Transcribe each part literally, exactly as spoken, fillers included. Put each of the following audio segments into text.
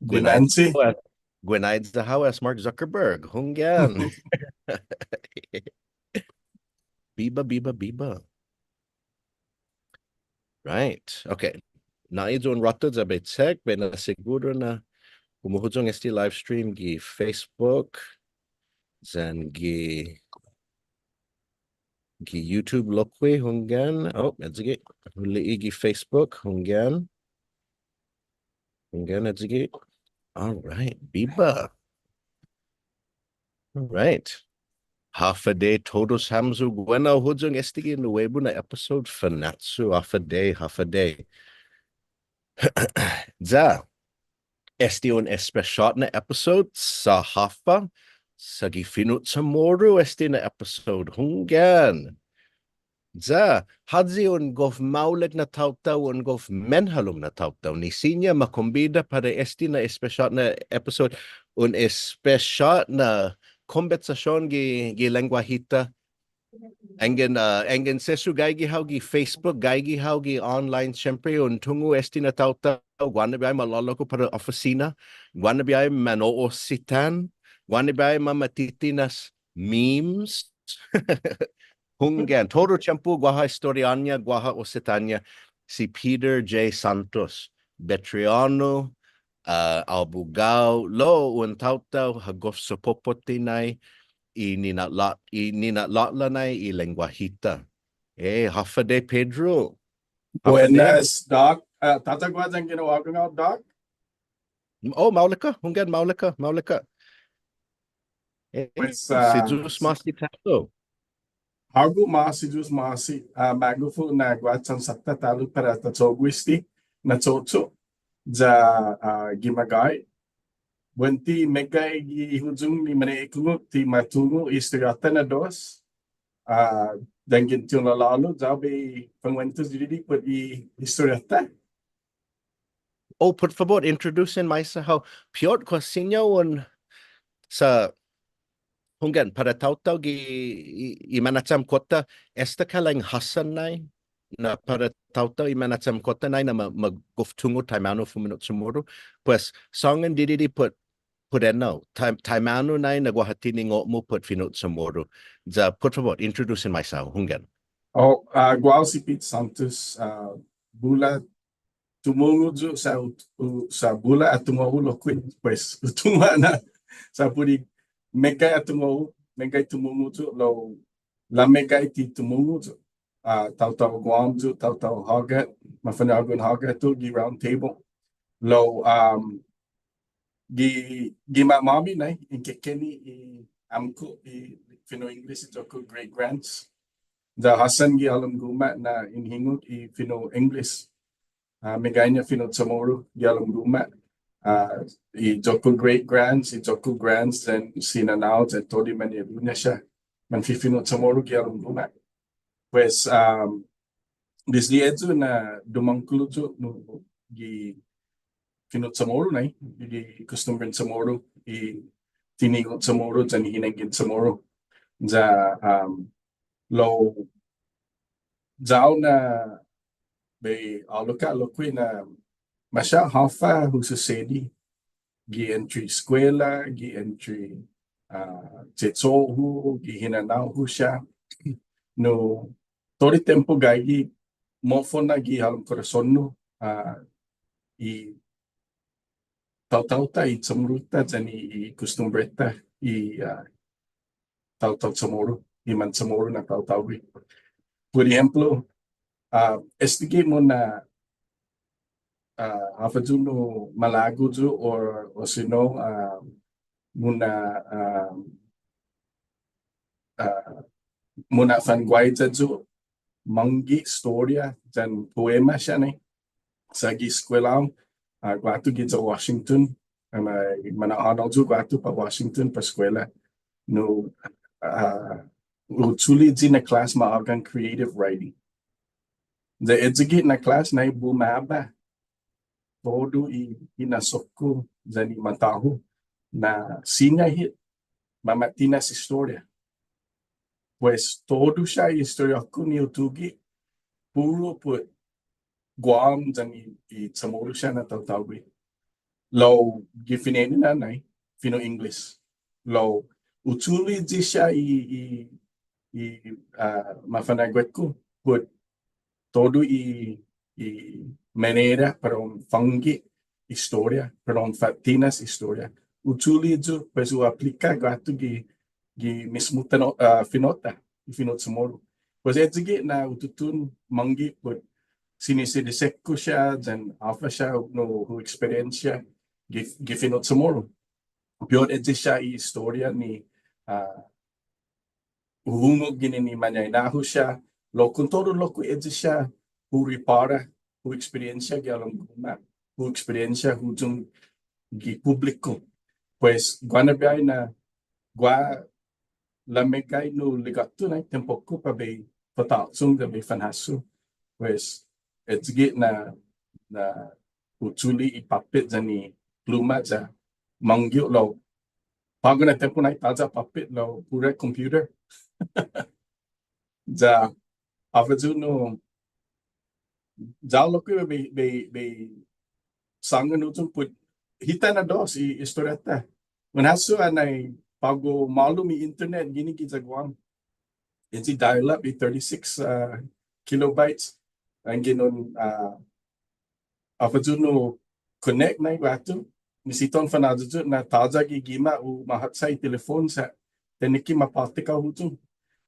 Dinanche. Guinaiya hao as, guinaiya hao as Mark Zuckerberg. Hunggan. Biba, biba, biba. Right. Okay. Nå'i yu' un råtu ya bai check, bai na'siguru na gumuhuyong este live stream gi Facebook, yan gi, gi YouTube lokkue', hunggan. Oh, ayugue'. Hu li'e' gi Facebook, hunggan. Hunggan, ayugue'. All right, biba. All right. Håfa adai todus hamyo guenao huyong este gi nuebu na episode Fanachu. Håfa adai, håfa adai. Ya, este un espesiåt na episode, sa' håfa, sa' gi fino' CHamoru este na episode, hunggan. Ya, håyi un gof maolek na taotao, un gof menhalom na taotao, ni siña ma kombida para este na espesiåt na episode, un espesiåt na kombetsasion gi, gi lengguahi-ta. Anggen, uh, anggen sesso gaige hao gi Facebook, gaige hao gi online, siempre un tungo' este na taotao, guaha na biahi malålagu para ofisina, guaha na biahi mano'ositan, guaha na biahi mama'titinas memes. Hunggan, todu tiempo guaha estoriå-ña, guaha ositan-ña, si Peter J. Santos, betteriånu, uh, abugåo, lao un taotao ha gof sopopotte nai i nina'la'-, i nina'lå'la' nai i lengguahi-ta. Eh, håfa adai Pedro. Håfa adai. Buenas, Doc. Uh, tåya' guaha yan ginen hågu, Doc? Oh, maolek ha', hunggan, maolek ha', maolek ha'. Eh, pues, si, uh, Yu'os ma'åse' ta'lo. Hågu, ma'åse', Yu'os ma'åse', uh, magof yu' na guaha chanså-ta ta'lo para ta cho'gue este na cho'cho'. Ya, uh, gi magåhet. Buente meggai gi huyong ni mane'ekungok ti ma tungo' i estoriå-ta na dos. Uh, yanggen ti un lalålo', ya bai fanguentos didide' put i estoriå-ta. Oh, put fabot, introduce maisa hao. Piot kao siña un sa' hunggan, para taotao gi i, i manacha'amko'-ta, esta kalang håssan nai, na para taotao i manacha'amko'-ta nai, na ma, ma gof tungo' taimanu fumino' CHamoru. Pues, sångan didide' put, put ennao, tai-, taimanu nai na guaha tiningo'-mu put fino' CHamoru. Ya, put fabot, introduce maisa hao, hunggan. Oh, uh, guåhu si Pete Santos, uh, bula tumungo' yu' sa' u-, u-, sa' bula atungo'-hu lokkue', pues, hu tungo' na, sa' put i meggai atungo'-hu, meggai tumungo' yu', lao, lao meggai ti tumungo' yu'. Uh, taotao Guam yu', taotao Hågat, mafañågu in Hågat yu' gi round table. Lao, um, gi, gi ma-, mami nai, in kekeni i amko' i fino' English i iyo-ku great grands. Ya håssan gi halom guma' na in hungok i fino' English. Uh, meggaiña fino' CHamoru gi halom guma'. Uh, i iyo-ku great grands, i iyo-ku grands, yan si nanå-hu, yan todu i mañe'lu-ña siha. Manfifino' CHamoru gi halom guma'. Pues, um, desde ayu na dumångkolo yu' nu gi fino' CHamoru nai, gi kostumbren CHamoru, i tiningo' CHamoru, yan hinenggen CHamoru. Ya, um, lao, ya-hu na bai å'lok lokkue' na maseha håfa hu susedi gi entre eskuela, gi entre, uh, che'cho'-hu, gi hinanao-hu siha. Nu, todu i tiempo gaige, mo'na gi halom korason-hu, uh, i taotao-ta, i CHamoru-ta, yan i, i kostumbre-ta, i, uh, taotao CHamoru, i man CHamoru na taotao-hu. Por ehemplo, uh, estague' muna', uh, håfa yu' nu malago' yu' or, or sino, uh, muna', uh, uh, muna' fanguaiya yu' mångge' estoria yan poema siha nai. Sa' gi eskuela, uh, guatu giya Washington, um, uh, mana'hånao yu' guatu pa Washington pa eskuela. Nu, uh, hu chule' este na klas ma ågang creative writing. Ya este na klas nai bumaba todu i, i hinasso-ku yan i matå-hu na siña hit mama'tinas estoria. Pues todu siha i estoria-ku ni hu tuge', puru put Guam yan i, i CHamoru siha na taotao-hu. Lao gi fine'nina nai, fino' English. Lao hu chule' eyi siha i, i, i, ah, mafa'nå'gue-ku, put todu i, i manera para un fångge' estoria, para un fa'tinas estoria. Hu chule' eyu, pues hu aplika guatu gi, gi mismo tano', ah, fino'-ta, i fino' Chamoru. Pues eyi gi na hu tutuhon mångge' put sinisedi-ku siha, yan håfa siha nu hu experience gi, gi fino' Chamoru. Piot eyi siha i estoria ni, ah, hu hungok ginen i mañaina-hu siha, lao kontodu lokkue' eyi siha hu ripåra, hu experience gi halom guma', hu experience huyong gi publiku. Pues, guaha na biahi na, guaha lameggai nu ligåtu nai tiempo-ku para bai fatå'chong ya bai fanhasso. Pues, eyi gi na, na hu chule' i påppet yan i pluma ya mångge' yu' lao. På'go na tiempo nai tåya' påppet lao puru computer. Ya, håfa ayu nu, ya lokkue' bai, bai, bai sångan hu tungo' put hita na dos i, i estoria-ta. Un hasso anai på'go malu i internet guini giya Guam. Eyi dial up i thirty-six, uh, kilobytes. Anggen un, uh, håfa ayu nu connect nai guatu. Nisisita un fanayuyut na tåya' gi gima' u mahåtsa i telefon sa' teneki mapåtte hao huyong.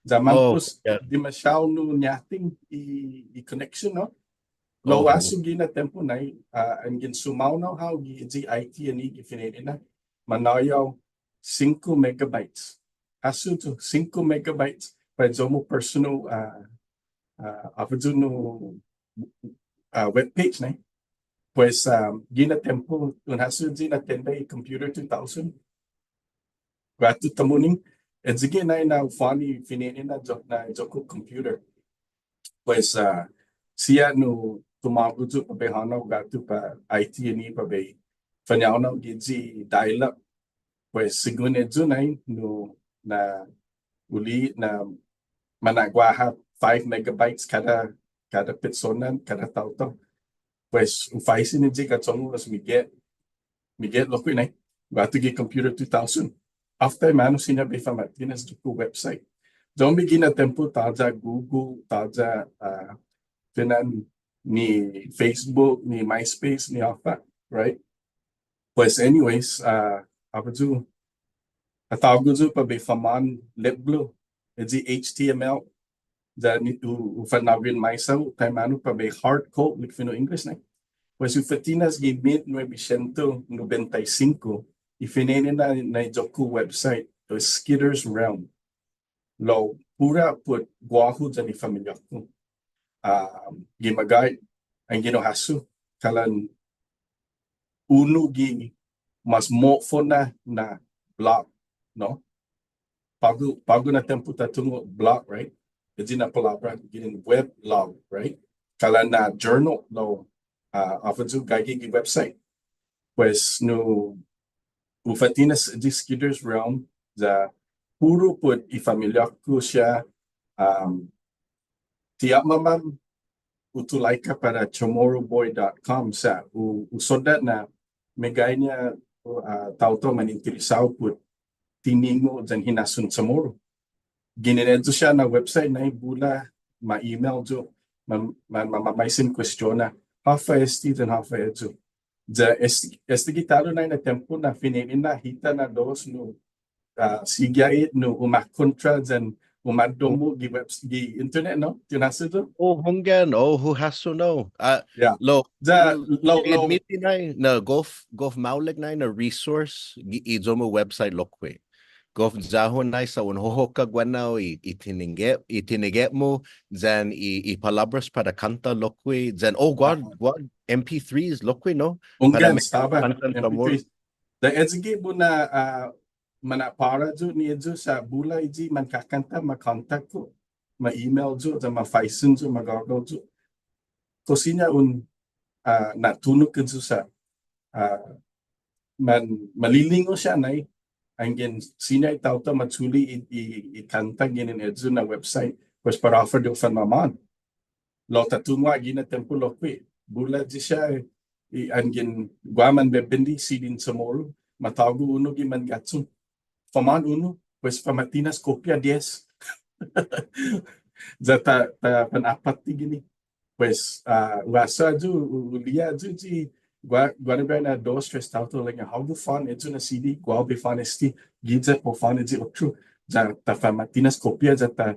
Ya mampos, oh, yeah, demassiåo nu ñåting i, i connection, no? Lao, oh, hasso gi na tiempo nai, uh, anggen sumaonao hao gi eyi I T and E gi fine'nina, manå'i hao singko megabytes. Hasso yu' singko megabytes para iyo-mu personal, uh, uh, håfa ayu nu, uh, web page nai. Pues, um, gi na tiempo, un hasso eyi na tenda i Computer two thousand. Guatu Tamuning, eyi gi nai na u fåhan i fine'nina na iyo-, na iyo-ku computer. Pues, uh, siha nu tumågo' yu' para bai hånao guatu para I T and E para bai fañaonao gi eyi dial up. Pues, sigun eyu nai nu na hu li'e' na mana'guaha five megabytes kada, kada petsona, kada taotao. Pues, hu faisen eyi gi ga'chong-hu as Miget, Miget lokkue' nai, guatu gi Computer two thousand. Håf taimanu siña bai fama'tinas iyo-ku website. Ya un bai gi na tiempo tåya' Google, tåya', uh, fine'na ni Facebook, ni MySpace, ni håfa, right? Pues anyways, uh, håfa ayu, atågo' yu' para bai famåhan lepblo, eyi H T M L, ya ni hu, hu fa'nå'guen maisa yu' taimanu para bai hard code, like fino' English nai. Pues hu fa'tinas gi mit nuebe sientos nobenta i singko, i fine'nina na, na iyo-ku website, The Skitter's Realm. Lao puru put guåhu yan i familia-ku. Um, gi magåhet, anggen hu hasso, kalan unu gi mas mofo'na na blog, no? På'go, på'go na tiempo ta tungo' blog, right? Eyi na palåbra, ginen weblog, right? Kalan na journal, no? Uh, håfa ayu gaige gi website. Pues nu hu fa'tinas eyi Skitter's Realm, ya puru put i familia-ku siha, um, ti åpmam hu tulaika para Chamorroboy dot com sa' hu, hu sodda' na meggaiña, uh, taotao manintiresao put tiningo' yan hinasson Chamoru. Ginen eyu siha na website nai bula ma email yu', ma, ma, ma, ma, ma maisen kuestion na, håfa este yan håfa eyu. Ya es-, este gi ta'lo nai na tiempo na fine'nina hita na dos nu, ah, sigi ha' nu umakontra yan umadommo' gi webs-, gi internet, no? Ti un hasso eyu? Oh, hunggan, oh, hu hasso, no. Ah, yeah. Lao, ya, lao, lao. Admiti nai, na gof, gof maolek nai na resource gi iyo-mu website lokkue'. Gof ya-hu nai sa' un hohokka guenao i, i tinige', i tinige'-mu, yan i, i palåbras para kånta lokkue', yan, oh, guaha, aha, guaha M P threes lokkue', no? Hunggan, para me-, estaba, kånta Chamoru. M P threes. Ya eyi gi bula, ah, mana'påra yu' ni eyu sa' bula eyi mankakanta ma contact yu', ma email yu', ya ma faisen yu', ma gagao yu'. Kao siña un, ah, na'tunok eyu sa', ah, man, malilingu siha nai, anggen siña i taotao ma chule' i, i, i kånta ginen eyu na website, pues para håfa yu' u fanmamåhan. Lao ta tungo' ha' guihi na tiempo lokkue', bula eyi siha, i anggen guaha manbebendi sidin Chamoru, matågo' unu gi manggachong. Fåhan unu, pues fama'tinas kopia dies. Ya ta, ta fanapåtte guini. Pues, ah, hu hasso ayu, hu, hu li'e' ayu i, guaha, guaha na biahi na dos, tres taotao ilek-ña, hågu fåhan ayu na sidi, guåhu bai fåhan este, giya para u fåhan ayu otro, ya ta fama'tinas kopia, ya ta,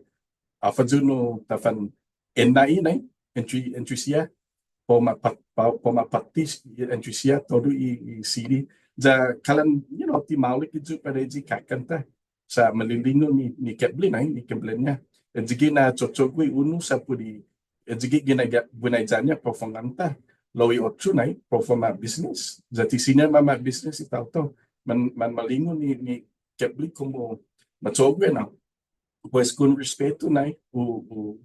håfa ayu nu ta fan enna'i nai, entre, entre siha, para u ma påt-, para, para u ma påtte entre siha todu i, i sidi. Ya kalan, you know, ti maolek ayu para i kåkan-ta. Sa' malilingu ni, ni kepble nai, ni kepble-ña. Ayugue' na cho'cho'gue unu sa' put i, ayugue' gi na ga-, gunaiya-ña para u fånganta. Lao i otro nai, para u fama' business. Ya ti siña ma, ma business i taotao. Man, manmalingu ni, ni kepble komu ma cho'gue nai. Pues kon respetu nai, hu, hu,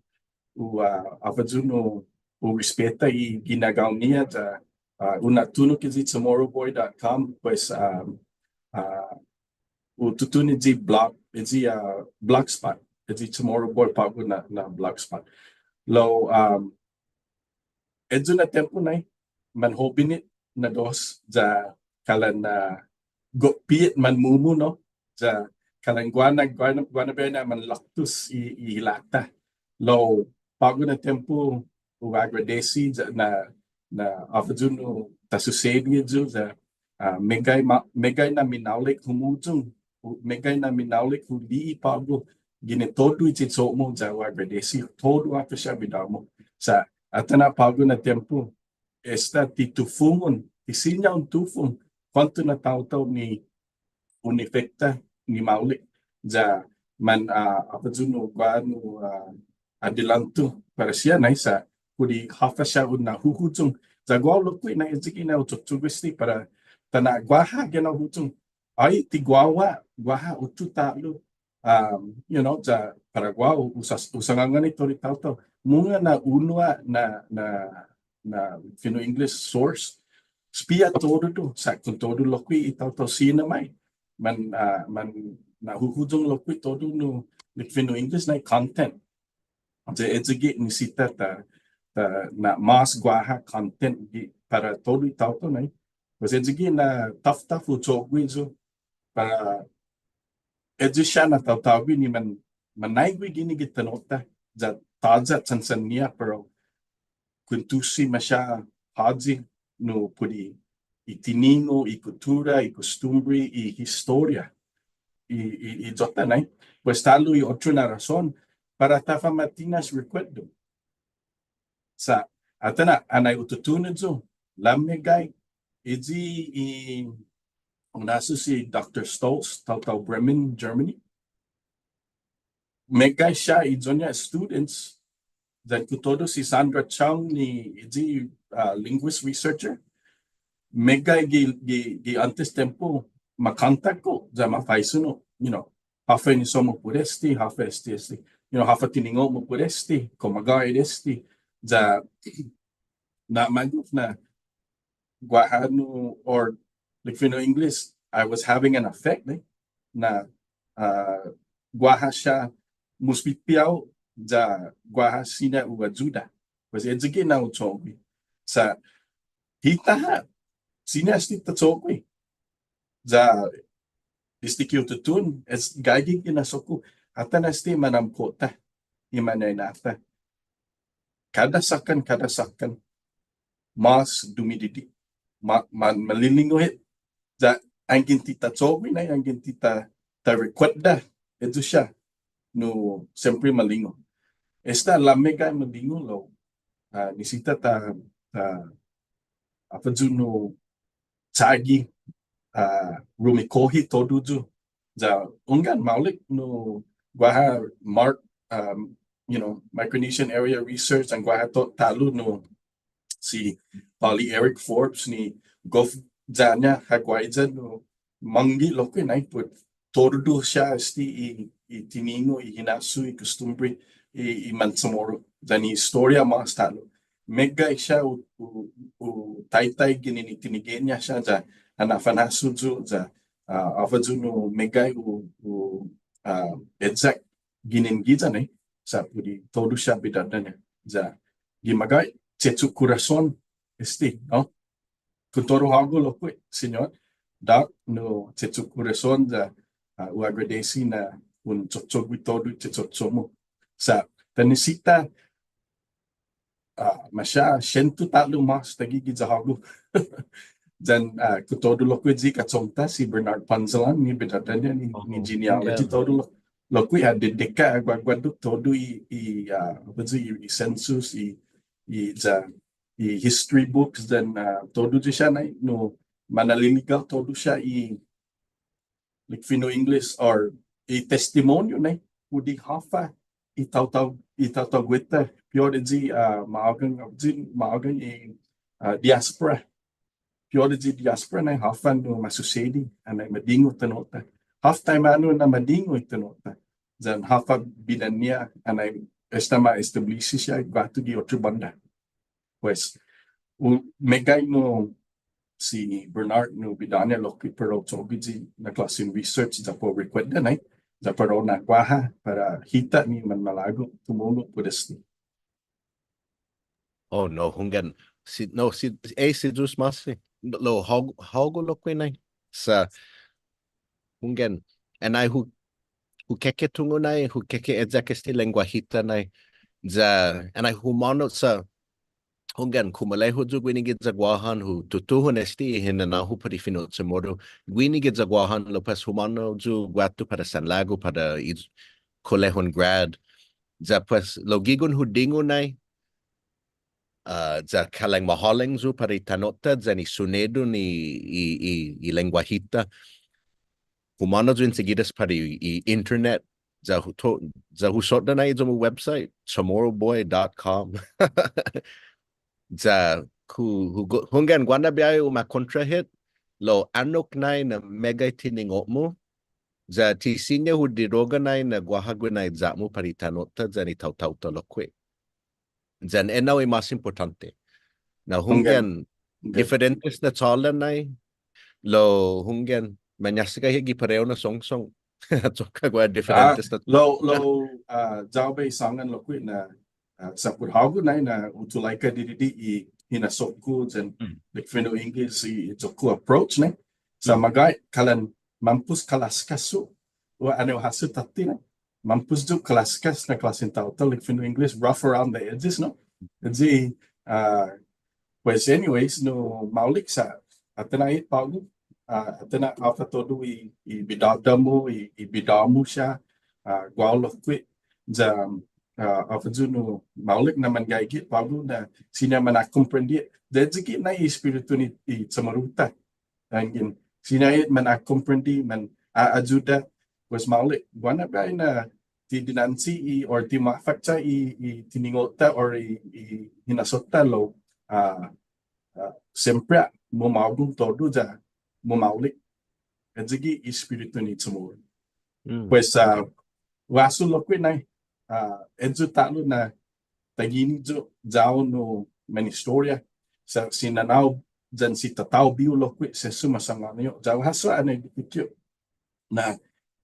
hu, ah, håfa ayu nu, hu respeta i ginagao-ñiha ya, ah, hu na'tunok i Chamorro Boy dot com, pues, ah, ah, hu tutuhon i blog, i, ah, blogspot, i Chamorro Boy på'go na, na blogspot. Lao, um, ayu na tiempo nai, manhoben hit na dos ya kalan, ah, gof fi'on manmumu, no? Ya kalan guaha na, guaha na, guaha na biahi na manlaktos i, i hila'-ta. Lao på'go na tiempo hu agradesi ya na, na håfa ayu nu ta susedi ayu ya, ah, meggai ma-, meggai na minaolek humuyong, meggai na minaolek hu li'e' på'go ginen todu i che'cho'-mu ya hu agradesi todu håfa siha bidå-mu. Sa' atan ha' på'go na tiempo, esta ti tufungon, ti siña un tufong, kuånto na taotao ni un afekta ni maolek. Ya man, ah, håfa ayu nu guaha nu, ah, adilantu para siha nai sa' put i håfa siha un na'huhuyong. Ya guåhu lokkue' nai ayugue' na hu cho'cho'gue este para ta na'guaha gi na'huyong. Ai, ti guaha, guaha otro ta'lo, um, you know, ya para guåhu hu sa-, hu sangångani todu i taotao. Mungnga na unu ha' na, na, na fino' English source. Espia todu, sa' kontodu lokkue' i taotao siña mai. Man, ah, man na'huhuyong lokkue' todu nu, like fino' English nai content. Ya ayugue' nisisita ta, ta na'mås guaha content gi para todu i taotao nai. Pues ayugue' na taftaf hu cho'gue ayu para ayu siha na taotao guini man, man naigue guini gi tano'-ta, ya tåya' chansan-ñiha, pero kuentusi maseha håyi nu put i tiningo', i kuttura, i kostumbre, i historia, i, i, i iyo-ta nai. Pues ta'lo i otro na rason para ta fama'tinas rekuetdo. Sa' atan ha', anai hu tutuhon ayu, lao meggai, ayu i, un hasso si Doktor Stolz, taotao Bremen, Germany. Meggai siha i iyo-ña students, yan kontodu si Sandra Chung ni ayu, ah, linguist researcher. Meggai gi, gi, gi åntes tiempo, ma contact yu', ya ma faisen yu', you know, håfa hinasso-mu put este, håfa este, este. You know, håfa tiningo'-mu put este, kao magåhet este. Ya na'magof na guaha nu, or like fino' English, I was having an effect, eh? Na, ah, guaha siha muspipio, ya guaha siña u ayuda. Pues ayugue' na hu cho'gue. Sa' hita ha', siña este ta cho'gue. Ya este ki hu tutuhon, es gaige hinasso-ku, atan este manåmko'-ta, i mañaina-ta. Kada såkkan, kada såkkan, mås dumididi'. Ma, ma, malilingu hit. Ya anggen ti ta cho'gue nai, anggen ti ta, ta rekuetda, ayu siha nu siempre malingu. Esta lao meggai malingu lao, ah, nisisita ta, ta, håfa ayu nu chagi, ah, rumikohi todu ayu. Ya hunggan maolek nu guaha MARC, um, you know, Micronesian Area Research, yan guaha to-, ta'lo nu si Polly Eric Forbes ni gof ya-ña ha guaiya nu mangge' lokkue' nai put todu siha este i, i tiningo', i hinasso, i kostumbre, i, i manChamoru, yan i estoria mås ta'lo. Meggai siha u, u, u taitai ginen i tinige'-ña siha ya ha na'fanhasso yu' ya, ah, håfa ayu nu meggai u, u, ah, eyak ginen giya nai, sa' put i todu siha bidådå-ña. Ya gi magåhet, che'cho' korason este, no? Kon todu hågu lokkue', Siñot Doc, no, che'cho' korason ya, ah, hu agradesi na un cho'cho'gue todu i che'cho'-mu. Sa', ta nisisita, ah, masea siento ta'lo mas taiguihi giya hågu. Yan, ah, kon todu lokkue' i kachong-ta si Bernard Ponzalon, ni bidådå-ña ni, ni genealogy todu lo-, lokkue' ha dedicate, ha guaguaha todu i, i, ah, håfa ayu, i, i census, i, i, ya, i history books, yan, ah, todu ayu siha nai, no, mana'liligao todu siha i, like fino' English or i testimonio nai, put i håfa i taotao, i taotao guihi, pi'ot i, ah, ma'ågang, i ma'ågang i, ah, diaspora. Pi'ot i diaspora nai håfa nu masusedi, anai ma dingu tano'-ta. Håfa taimanu na ma dingu i tano'-ta. Yan håfa binaña, anai esta ma establish siha guatu gi otro bånda. Pues, u-, meggai nu si Bernard nu bidå-ña lokkue' para u cho'gue i na klåsen research ya para u rekuetda nai, ya para u na'guaha para hita ni manmalago' tumungo' put este. Oh, no, hunggan. Si, no, si, eh, si Yu'os ma'åse'. Lao hågu, hågu lokkue' nai. Sa', hunggan. Anai hu, hu keke tungo' nai, hu keke eyak este lengguahi-ta nai. Ya, anai humånao sa', hunggan, kumeke'ilek-hu yu' guini giya Guåhan, hu tutuhon este i hinanao-hu para i fino' CHamoru. Guini giya Guåhan, lao pues humånao yu' guatu para San Lagu, para i kolehion grad. Ya pues, lao gigon hu dingu nai, ah, ya kalang mahålang yu' para i tano'-ta, yan i sunidon i, i, i, i lengguahi-ta. Humånao yu' ensigidas para i, i internet, ya hu to-, ya hu sodda' nai i iyo-mu website, chamorroboy dot com. Ya hu, hu go-, hunggan guaha na biahi u ma kontra hit, lao annok nai na meggai tiningo'-mu, ya ti siña hu diroga nai na guaha guinaiya-mu para i tano'-ta yan i taotao-ta lokkue'. Yan enao i mas impottånte. Na hunggan, hunggan, hunggan, diferentes na chålan nai, lao hunggan, mañåsaga hit gi parehu na songsong. Achokka' guaha, ah, diferentes na, lao, lao, ah, ya-hu bai sångan lokkue' na, ah, sa' put hågu nai na hu tulaika didide' i hinasso-ku yan, mm, like fino' English i iyo-ku approach nai. Sa' mm, meggai kalan mampos kalaskas yu', u, annai hu hasso tåtte nai. Mampos yu' kalaskas na klåsen taotao, like fino' English, rough around the edges, no? Enao, ah, pues anyways, no, maolek sa', atan ha' hit på'go, ah, atan ha' håfa todu i, i bidådå-mu, i, i bidå-mu siha, ah, guåhu lokkue', ya, ah, håfa ayu no, maolek na manggaige hit på'go na siña mana'komprende, ya ayu gi nai i espiritu ni i CHamoru-ta. Anggen, siña hit mana'komprende, man a-, ayuda, pues maolek, guaha na biahi na ti dinanche i, or ti mafakcha' i, i tiningo'-ta, or i, i hinasso-ta lao, ah, ah, siempre muma'ågang todu ya, muma'olek. Ayu gi espiritu ni CHamoru. Mm. Pues, ah, hu hasso lokkue' nai, ah, ayu ta'lo na taiguini yu' ya-hu nu man historia. Sa' si nanå-hu yan si tatå-hu bihu lokkue' sesso ma sangåni yu'. Ya-hu hasso annai dipotyu na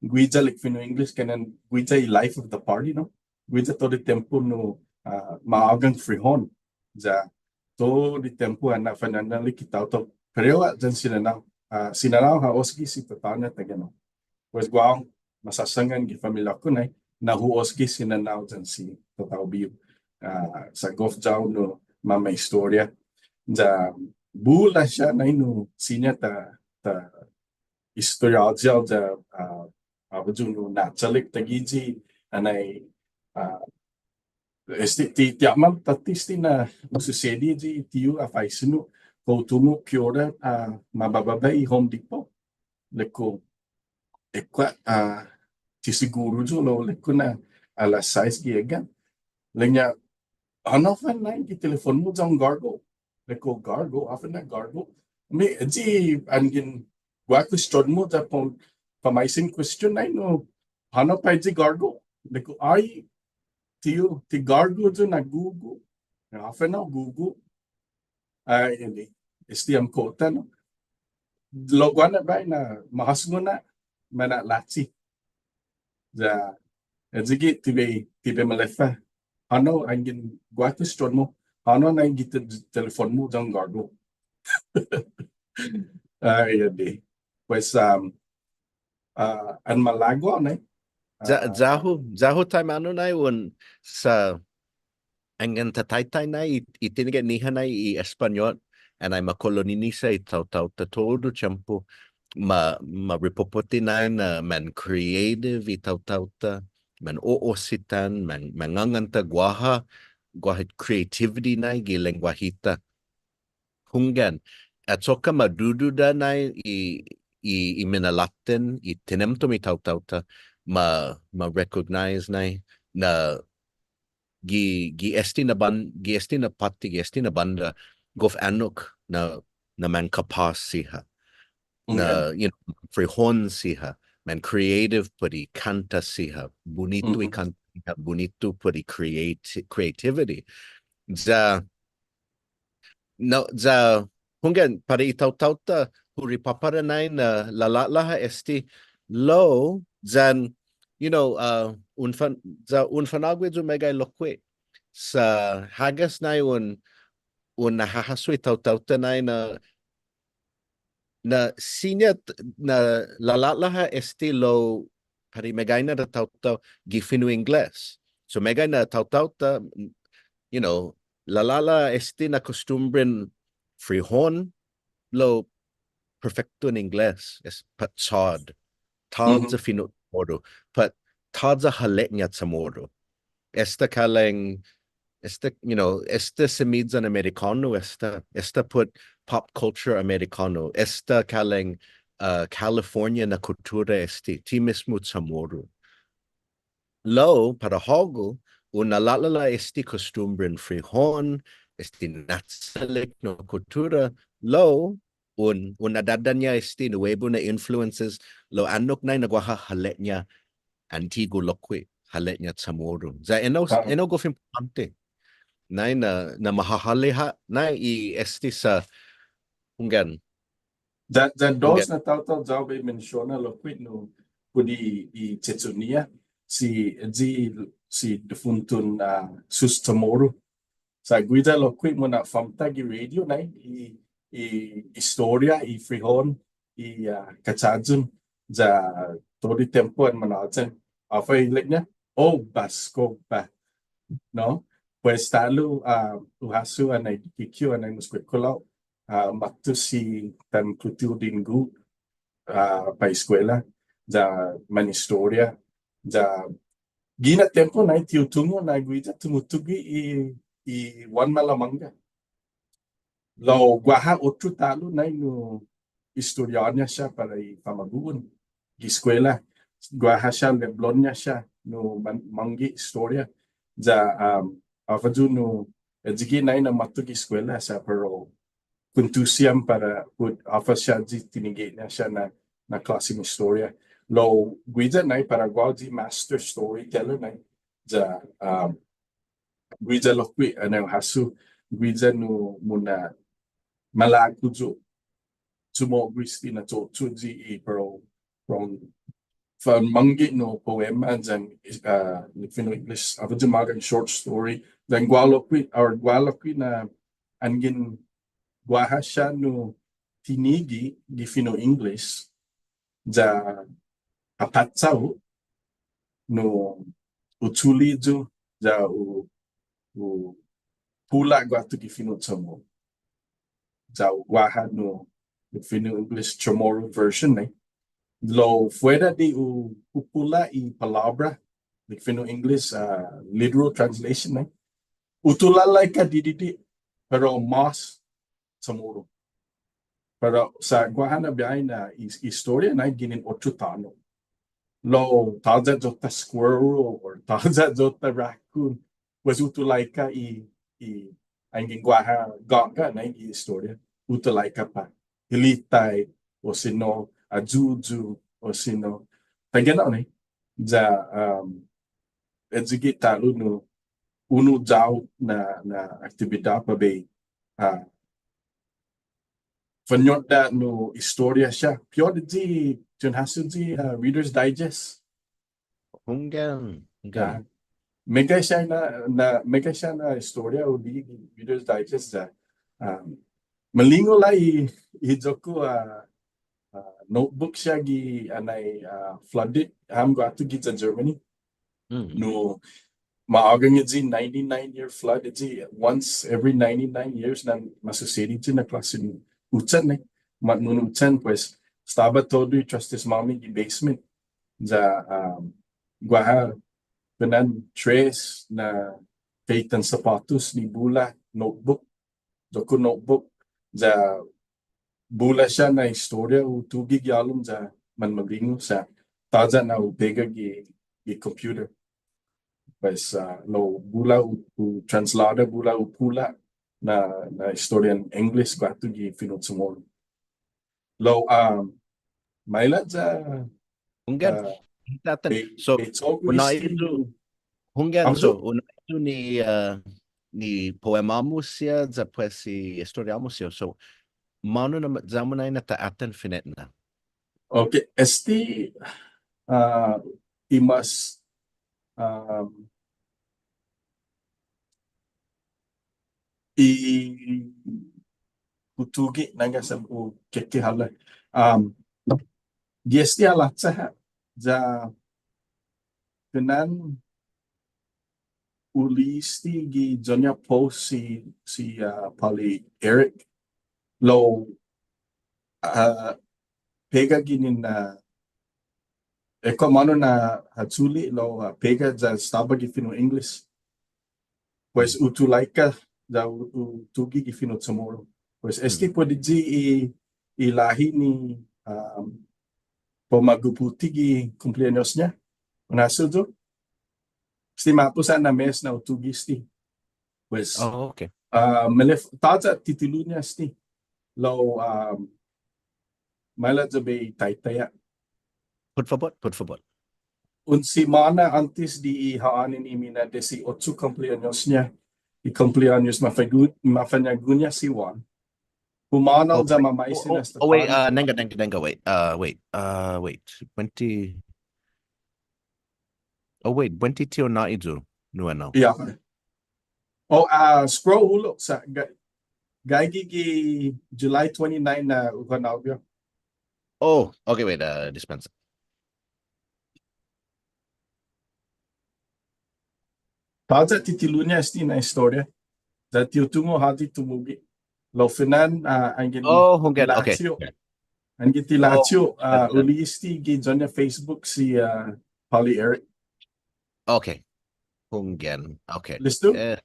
guiya, like fino' English kalan guiya i life of the party, no? Guiya todu i tiempo nu, ah, ma'ågang frihon. Ya todu i tiempo ha na'fana'li'e' i taotao. Parehu yan si nanå-hu, ah, si nanå-hu ha osge si tatå-ña taiguenao. Pues guåhu, masåsangan gi familiå-ku nai, na hu osge si nanå-hu yan si tatå-hu bihu. Ah, sa' gof ya-hu nu mama historia. Ya bula siha nai nu siña ta, ta historia ya, ya, ah, håfa ayu nu na'chalek taiguihi, annai, ah, este ti, ti åpmam tåtte este na susedi i tiu ha faisen yu' kao hu tungo' ki ora, ah, mababa i Home Depot. Ilek-hu, eggua', ah, ti siguru yu' lao ilek-hu na a las sais gi egga'an. Ilek-ña, hånao fan nai gi telefon-mu ya un Google. Ilek-hu Google, håfa na Google. Ni, ayu anggen guaha question-mu ya para un famaisen question nai nu, hånao para ayu Google. Ilek-hu, ai, tiu, ti Google yu' na Google. Håfa na Google. Ai, ini, este åmko'-ta, no? Lao guaha na biahi na mahåsngon ha' mana'lachi. Ya, ayu gi ti bai, ti bai maleffa. Hånao anggen guaha question-mu. Hånao nai gi te-, telefon-mu ya un Google. Ai, adei. Pues, um, uh, an malago', no? Ya, uh, ya-hu, ya-hu taimanu nai un sa' anggen ta taitai nai i, i tinige'-ñiha nai i Españot, anai ma kolonisa i taotao-ta todu tiempo, ma, ma ripopotte nai na man creative i taotao-ta, man o'ositan, man, manganganta guaha, guaha creativity nai gi lengguahi-ta. Hunggan, achokka' ma dududa nai i, i, i minalaten, i tinemtom i taotao-ta, ma, ma recognize nai na gi, gi este na ban-, gi este na påtte, gi este na bånda, gof annok na, na man kapås siha. Na, you know, frihon siha, man creative put i kånta siha, bunitu i kånta siha, bunitu put i creati-, creativity. Ya, no, ya, hunggan, para i taotao-ta, hu ripåpara nai na lala'la' ha' este, lao, yan, you know, uh, un fan-, ya un fa'nå'gue yu' meggai lokkue', sa' hagas nai un, un na'hahasso i taotao-ta nai na, na siña t-, na lala'la' ha' este lao para i meggaiña na taotao gi fino' Ingles. So meggai na taotao-ta, you know, lala'la' este na kostumbren frihon lao perfekto en Ingles, es pat chad, tåya' fino' Chamoru, pat tåya' hale'ña Chamoru. Esta kalang, esta, you know, esta simiyan Amerikånu, esta, esta put pop culture Amerikånu, esta kalang, uh, California na kuttura este, ti mismo Chamoru. Lao, para hågu, un na'lala'la' este kostumbren frihon, este na'chalek na kuttura, lao, un, un na'dadaña' este nuebu na influences, lao annok nai na guaha hale'ña antigu lokkue', hale'ña Chamoru. Ya enao, enao gof impottånte. Nai na, na mahahale ha', nai i este sa' hunggan. Ya, ya dos na taotao ya bai mensiona lokkue' nu put i che'cho'-ña si, si, si difunton, ah, Sus Chamoru. Sa' guiya lokkue' muna'fåmta' gi radio nai i, i historia, i frihon, i, ah, kachayun, ya todu i tiempo an manåyan. Håfa ilek-ña? Oh, basko, ba. No? Pues ta'lo, ah, hu hasso anai kikiu, anai umeskuekuela, ah, måtto si Tan Clotilde Ngo, ah, pa' eskuela, ya man historia, ya gi na tiempo nai ti hu tungo' na guiya tumutuge' i, i Juan Malamanga. Lao guaha otro ta'lo nai nu historia-ña siha para i famagu'on gi eskuela. Guaha siha liblon-ña siha nu man-, mangge' historia. Ya, um, håfa ayu nu, eh, ayugue' nai na måtto gi eskuela siha, pero kuentusi ham para put håfa siha i tinige'-ña siha na, na klåsen historia. Lao guiya nai para guåhu i master storyteller nai. Ya, um, guiya lokkue' anai hu hasso, guiya nu muna'malago' yu' chumo'gue este na cho'cho'gue i, pero, pero fanmangge' nu poema yan, ah, fino' English, håfa ayu mågi short story, yan guåhu lokkue', or guåhu lokkue' na anggen guaha siha nu tinige' gi fino' English, ya ha pacha yu' nu hu chule' yu', ya hu, hu pula' guatu gi fino' Chamoru. Ya hu guaha nu fino' English Chamoru version, no? Lao fuera di hu, hu pula' i palåbra, like fino' English, ah, literal translation, no? Hu tulalaika didide', pero mas Chamoru. Pero sa' guaha na biahi na his-, historia na ginen otro tåno'. Lao tåya' iyo-ta squirrel or tåya' iyo-ta raccoon. Pues hu tulaika i, i, anggen guaha gå'ga' na i historia. Hu tulaika pa' hilitai, o sino, ayuyu, o sino. Taiguenao ni. Ya, um, ayugue' ta'lo nu unu ya-hu na, na aktibidåt pa' bai, ah, fañodda' nu historia siha. Pi'ot i, ti un hasso i, ah, Reader's Digest. Hunggan, hunggan. Ah, meggai siha na, na, meggai siha na historia hu li'e' gi Reader's Digest ya, um, Malingu lao i, i iyo-ku, ah, ah, notebook siha gi anai, ah, flooded ham guatu giya Germany. Mm. No, ma ågang i ninety-nine year flood, i once every ninety-nine years na masusedi i na klåsen uchan, eh. Ma, no, uchan, pues, estaba todu i trastes-måmi gi basement. Ya, um, guaha, fine'na tres na fe'itan sapåtos ni bula notebook, iyo-ku notebook, ya bula siha na estoria hu tuge' gi halom ya manmalingu sa' tåya' na hu pega gi, gi computer. Pues, ah, lao bula hu, hu translada, bula hu pula' na, na estorian English guatu gi fino' Chamoru. Lao, um, maila' ya, hunggan, ah, atan. Be-, so, hu na'ayu, hunggan, so, hu na'ayu ni, ah, ni poema-mu siha, ya pues i estoria-mu siha. So, månu na ma-, ya-mu nai na ta atan fine'na. Okay, este, ah, i mas, um, i hu tuge' nangga sa' hu keke hålom. Um, gi este ha' lachi ha', ya fine'na hu li'e' este gi iyo-ña post si, si, ah, Påle' Eric. Lao, ah, pega ginen na, eh, kao månu na ha chule' lao, ah, pega ya estaba gi fino' English. Pues, hu tulaika ya hu, hu tuge' gi fino' Chamoru. Pues, este puede i, i lahi ni, um, para u magupoti gi kumpleaños-ña. Un hasso yu'? Este ma'pos na mes na hu tuge' este. Pues, oh, okay. Ah, maolek, tåya' titilu-ña este. Lao, um, maila' ya bai taitai ha'. Put fabot, put fabot. Un simåna åntes di i ha'ånen i mina'disiocho kumpleaños-ña, i kumpleaños mafagu-, mafañågu-ña si Juan. Humånao ya mamaisen asta. Oh, wait, uh, nangga, nangga, nangga, wait, uh, wait, uh, wait. Buente. Oh, wait, buente ti hu nå'i yu', no, no. Yeah. Oh, uh, scroll hulo' sa', ga-, gaige gi July twenty-nine na hu nå'i yu'. Oh, okay, wait, uh, dispensa. Tåya' titilu-ña este na estoria. Ya ti hu tungo' håyi tumuge'. Lao fine'na, uh, anggen ti lachi yu'. Oh, hunggan, okay. Anggen ti lachi yu', uh, hu li'e' este gi iyo-ña Facebook si, uh, Påle' Eric. Okay. Hunggan. Okay. Listo? Eh.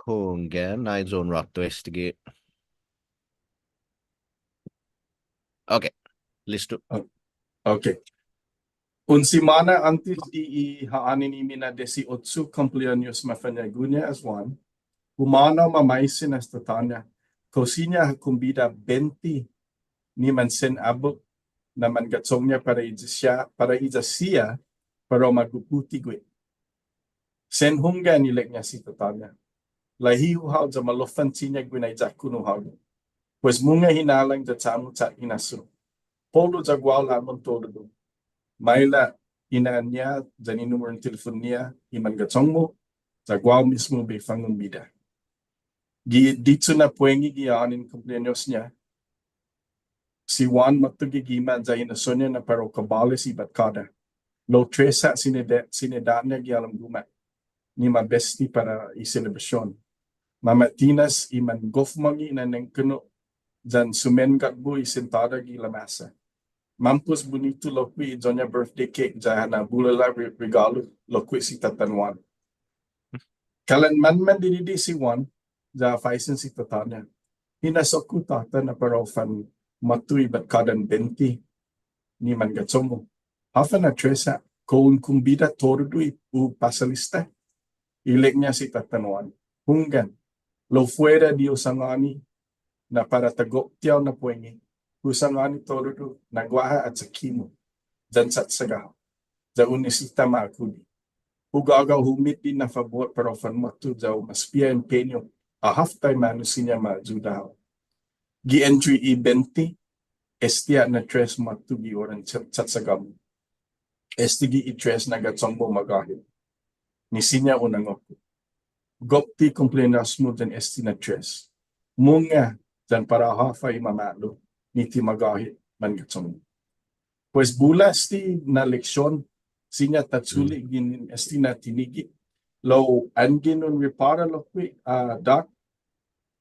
Hunggan, nai un råtu este gi. Okay. Listo. O-, okay. Un simåna åntes di i ha'ånen i mina'disiocho kumpleaños mafañågu-ña as Juan, humånao mamaisen asta tåña', kao siña ha kumbida bente ni mansen abok na mangga'chong-ña para iya siha, para iya siha, para u magupoti gue'. Sen hunggan, ilek-ña si tatå-ña. Lahi-hu hao ya malofan siña guinaiya-ku nu hågu. Pues mungnga hinalang ya cha'-mu chathinasson. Po'lo ya guåhu la'mon todudu. Maila' i na'an-ña yan i numeron telefon-ña i mangga'chong-mu, ya guåhu mismo bai fangumbida. Gi dichu na puengi gi ha'ånen kumpleaños-ña, si Juan måtto gi gima' ya hinasso-ña na para u kabåles i batkåda. Lao tres ha' sin eda-, sin edåt-ña gi halom guma'. Ni mabesti para i selebrasion. Mama'tinas i manggof månnge' na nengkanno' yan sumen gatbo i sentåda gi lamasa. Mampos bunitu lokkue' i iyo-ña birthday cake ya ha na'bulala re-, regålu lokkue' si tatan Juan. Kalan manman didide' si Juan, ya faisen si tatå-ña. Hinasso-ku tåta na para u fanmåtto i batkådan bente ni mangga'chong-mu. Håfa na tres ha', kao un kumbida todudu i u pasa lista? Ilek-ña si tatan Juan. Hunggan. Lao fuera di hu sangåni na para ta goktiao na puengi, hu sangåni todudu na guaha achaki-mu yan chatsagå-hu, ya un nisisita ma akudi. Hu gågao humidde' na fabot para u fanmåtto ya u ma espiha empeñu, håfa taimanu siña ma ayuda hao. Gi entre i bente, este ha' na tres måtto gi oran cha-, chatsagå-mu. Estague' i tres na ga'chong-mu magåhet. Ni siña un angokko. Gof ti kumpleaños-mu yan este na tres. Mungnga yan para håfa i mamåhlao ni ti magåhet mangachong. Pues bula este na leksion, siña ta chule' ginen este na tinige'. Lao anggen un ripåra lokkue', ah, Doc,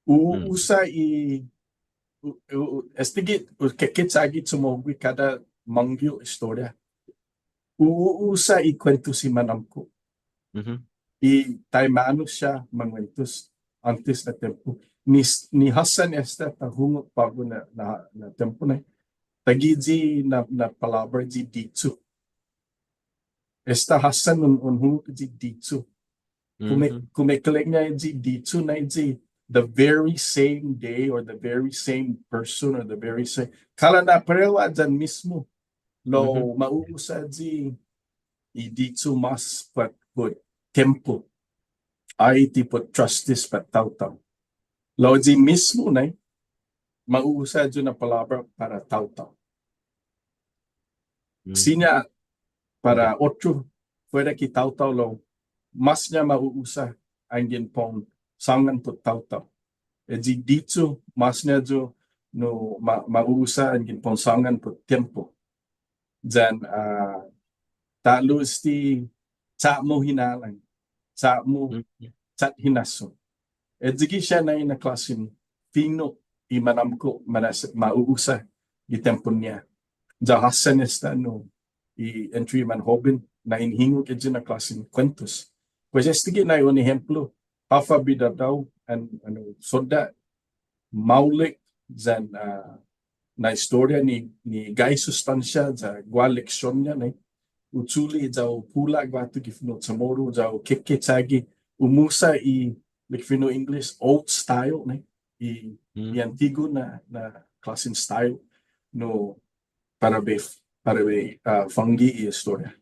u usa i, u, u, este gi, u, ke, ke chagi chumo'gue kada mångge' estoria. U, u usa i kuentos i manåmko'. I taimanu siha manguentos åntes na tiempo. Ni, ni hassan esta ta hungok på'go na, na, na tiempo nai. Taiguihi na, na palåbra i dicho. Esta hassan un, un hungok i dicho. Kume, kumekeilek-ña i dicho nai i the very same day or the very same person or the very same. Kalan na parehu yan mismo. Lao ma u'usa i dicho mås put, put tiempo. Ai ti put trastes pat taotao. Lao i mismo nai, ma u'usa ayu na palåbra para taotao. Siña para otro fuera ki taotao lao, mås-ña ma u'usa anggen pon sångan put taotao. I dicho mås-ña ayu nu ma, ma u'usa anggen pon sångan put tiempo. Yan, ah, ta'lo este cha'-mu hinalang, cha'-mu, chat hinasso. Ayugue' siha nai na klåsen fino' i manåmko' ma, ma u'usa gi tiempon-ñiha. Ya hassan esta nu i entre i manhoben na in hungok ayu na klåsen kuentos. Pues este gi nai un ehemplo, håfa bidådå-hu an, anu, sodda' maolek yan, ah, na estoria ni, ni gai sustånsia ya guaha leksion-ña nai. Hu chule' ya hu pula' guatu gi fino' Chamoru ya hu keke chagi umusa i, like, fino' English old style nai. I, i antigu na, na klåsen style. Nu, para bai, para bai, ah, fångge' i estoria.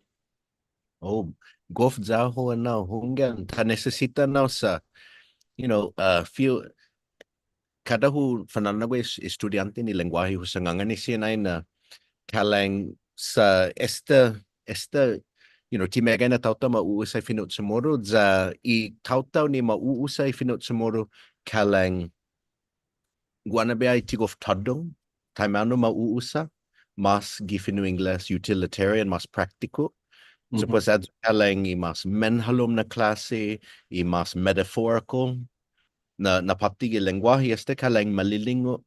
Oh, gof ya-hu enao, hunggan, ta nisisita enao sa', you know, uh, fihu, kada hu fanå'gue es-, estudiånte ni lengguåhi hu sangångani siha nai na kalang sa' esta, esta, you know, ti meggai na taotao ma u'usa i fino' Chamoru, ya i taotao ni ma u'usa i fino' Chamoru kalang guaha na biahi ti gof tåddong, taimanu ma u'usa, mås gi fino' Ingles utilitarian, mås practical. So, pues, ayu kalang i mås menhalom na klåse, i mås metaphorical, na, na påtte gi lengguåhi, esta kalang malilingu.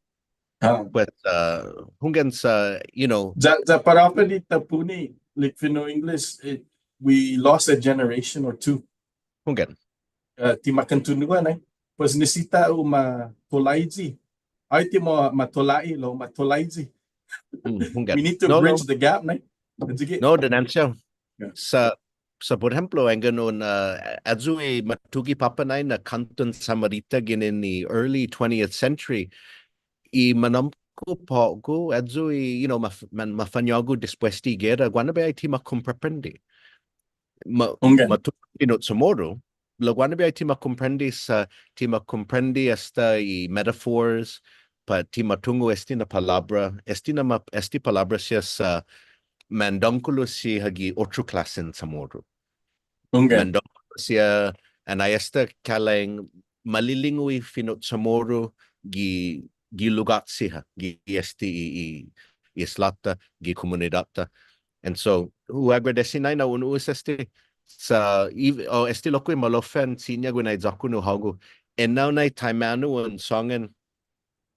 Pues, uh, hunggan sa', you know. Ya, ya para håfa ni ta puni, like, fino' Ingles, it, we lost a generation or two. Hunggan. Eh, ti ma kontinua nai. Pues nisisita u ma tola'i. Ai ti ma, ma tola'i lao ma tola'i. Hunggan. We need to bridge the gap nai. No, den answer. Sa', sa' por ehemplo, anggen un, uh, ayu i matugi' påpa' nai na kånton Samarita ginen i early twentieth century. I manåmko' på'go, ayu i, you know, ma, ma, mafañågu despues di gera, guaha na biahi ti ma komprende. Ma, ma tu-, fino' Chamoru, lao guaha na biahi ti ma komprende sa', ti ma komprende esta i metaphors, pat ti ma tungo' este na palåbra, este na ma, este palåbra siha sa' mandångkolo siha gi otro klåsen Chamoru. Mandångkolo siha, anai esta kalang malilingu i fino' Chamoru gi, gi lugåt siha, gi este i, i, i isla-ta, gi komunidåt-ta. And so, hu agradesi nai na un u'usa este, sa', i, o este lokkue' malofan siña guinaiya-ku nu hågu. Enao nai taimanu un sångan,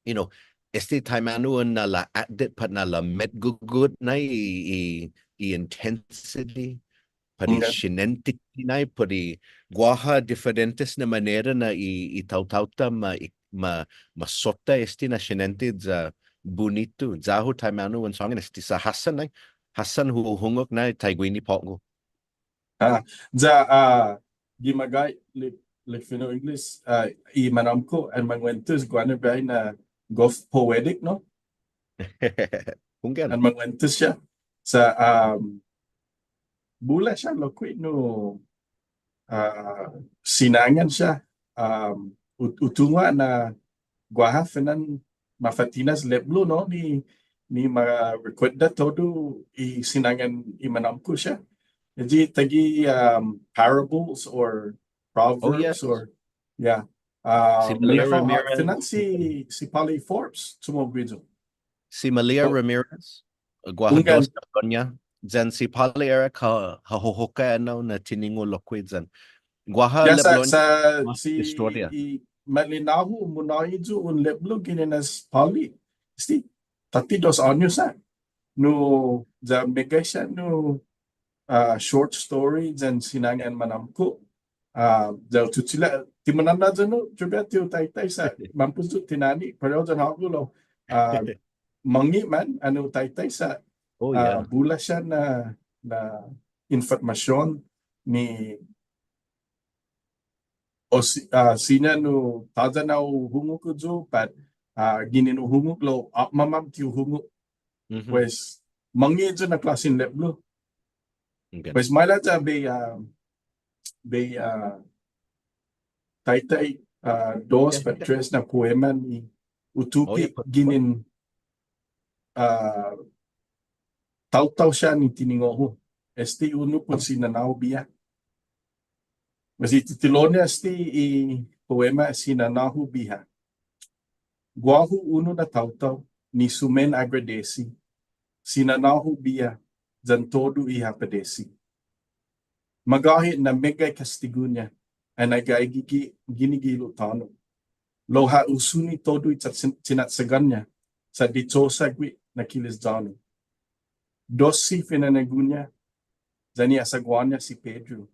you know, este taimanu un na'la'atdet pat na'lametgot nai i, i, i intensity, pat i siniente nai, pat i guaha diferentes na manera na i, i taotao-ta ma, i, ma, ma sotta este na siniente ya bunitu, ya-hu taimanu un sångan este sa' hassan nai, hassan hu hungok nai taiguini på'go. Ah, ya, ah, gi meggai, like, like fino' English, ah, i manåmko' an manguentos guaha na biahi na gof poetic, no? Hunggan. An manguentos siha. Sa', um, bula siha lokkue' nu, ah, sinangan siha, um, hu, hu tungo' na guaha fine'na mafa'tinas lepblo, no? Ni, ni ma rekuetda todu i sinangan i manåmko' siha. Ayu i taiguihi, um, parables or proverbs or Yeah. Ah, si Malia Ramirez. Finan si, si Polly Forbes, chumo'gue yu'. Si Malia Ramirez, guaha dos na lokkue'-ña, yan si Polly Eric ha, ha hohokka enao na tiningo' lokkue' yan. Guaha lepblo-ña, sa', si, historia. I, malinao-hu, mungnga yu' un lepblo ginen as Polly. Este, tåtte dos åños ha'. Nu, ya meggai siha nu, ah, short story yan sinangan manåmko'. Ah, ya hu tutuhon, ti mungnga yu' nu, yu' biha ti hu taitai sa', mampos yu' tinane', parehu yan hågu lao, ah, månnge' man, annai hu taitai sa', ah, bula siha na, na information ni o si-, ah, siña nu tåya' na hu hungok yu', pat, ah, ginen hu hungok lao, ah, åpmam ti hu hungok. Pues, månnge' yu' na klåsen lepblo. Pues, maila' ya bai, ah, bai, ah, taitai, ah, dos pat tres na poema ni hu tuge' ginen, ah, taotao siha ni tiningo'-hu. Este unu put si nanå-hu biha. Mas i titulu-ña este i poema Si Nanå-hu Biha. Guåhu unu na taotao ni sumen agradesi si nanå-hu biha yan todu i ha padesi. Magåhet na meggai kastiguña, annai gaige gi, ginen gi hilo' tåno'. Lao ha usuni todu i chat-, chinatsaga-ña, sa' dichosa gui' na kiles yånu. Dos si fine'nana-hu, yan i asaguå-ña si Pedro.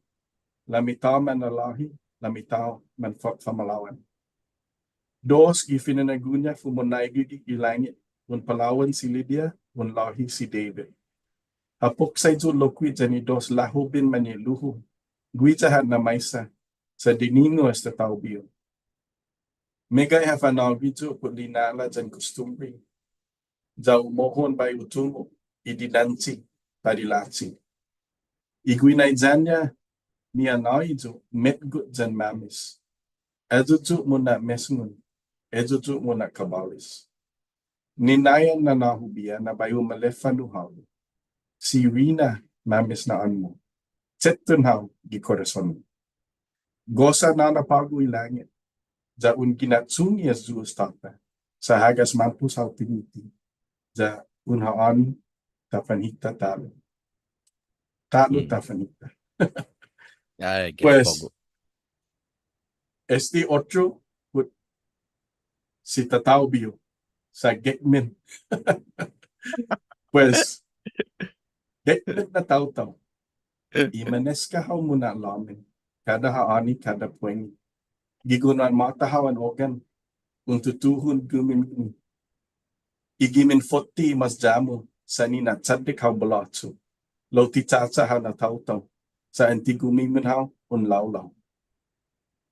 Lamita manlalåhi, lamita man fa-, famalao'an. Dos i fine'nana-hu fumino' gi, gi langet, un palao'an si Lydia, un låhi si David. Ha poksai yu' lokkue' yan i dos lahoben mañe'lu-hu, guiya ha' na maisa, sa' diningu' esta taobihu. Meggai ha fanå'gue yu' put lina'la' yan kostumbre. Ya u mohon bai hu tungo' i dinanche pat i lache. I guinaiya-ña ni ha nå'i yu' metgot yan mames. Ayu yu' muna'mesngon, ayu yu' muna'kabåles. Ni ngai'an nanå-hu biha na bai hu maleffa nu hågu. Si Rina mames na'ån-mu. Chetton hao gi korason-hu. Gosa nåna på'go i langet. Ya un gina'chungi as Yu'os Tåta. Sa' hagas mampos hao tiniti'. Ya un ha'åni ta fanhita ta'lo. Ta'lo ta fanhita. Pues, este otro, put, si tataobihu, sa' ga'men. Pues, ga'men na taotao. I maneska hao muna'låmen, kada ha'åni, kada puengi. Gi guinaimåta hao an ogga'an, un tutuhon gumimimi. I gimen fotte mas ya-mu, sa' nina'chaddek hao balåchu. Lao ti chacha' hao na taotao, sa' an ti gumimen hao, un laolao.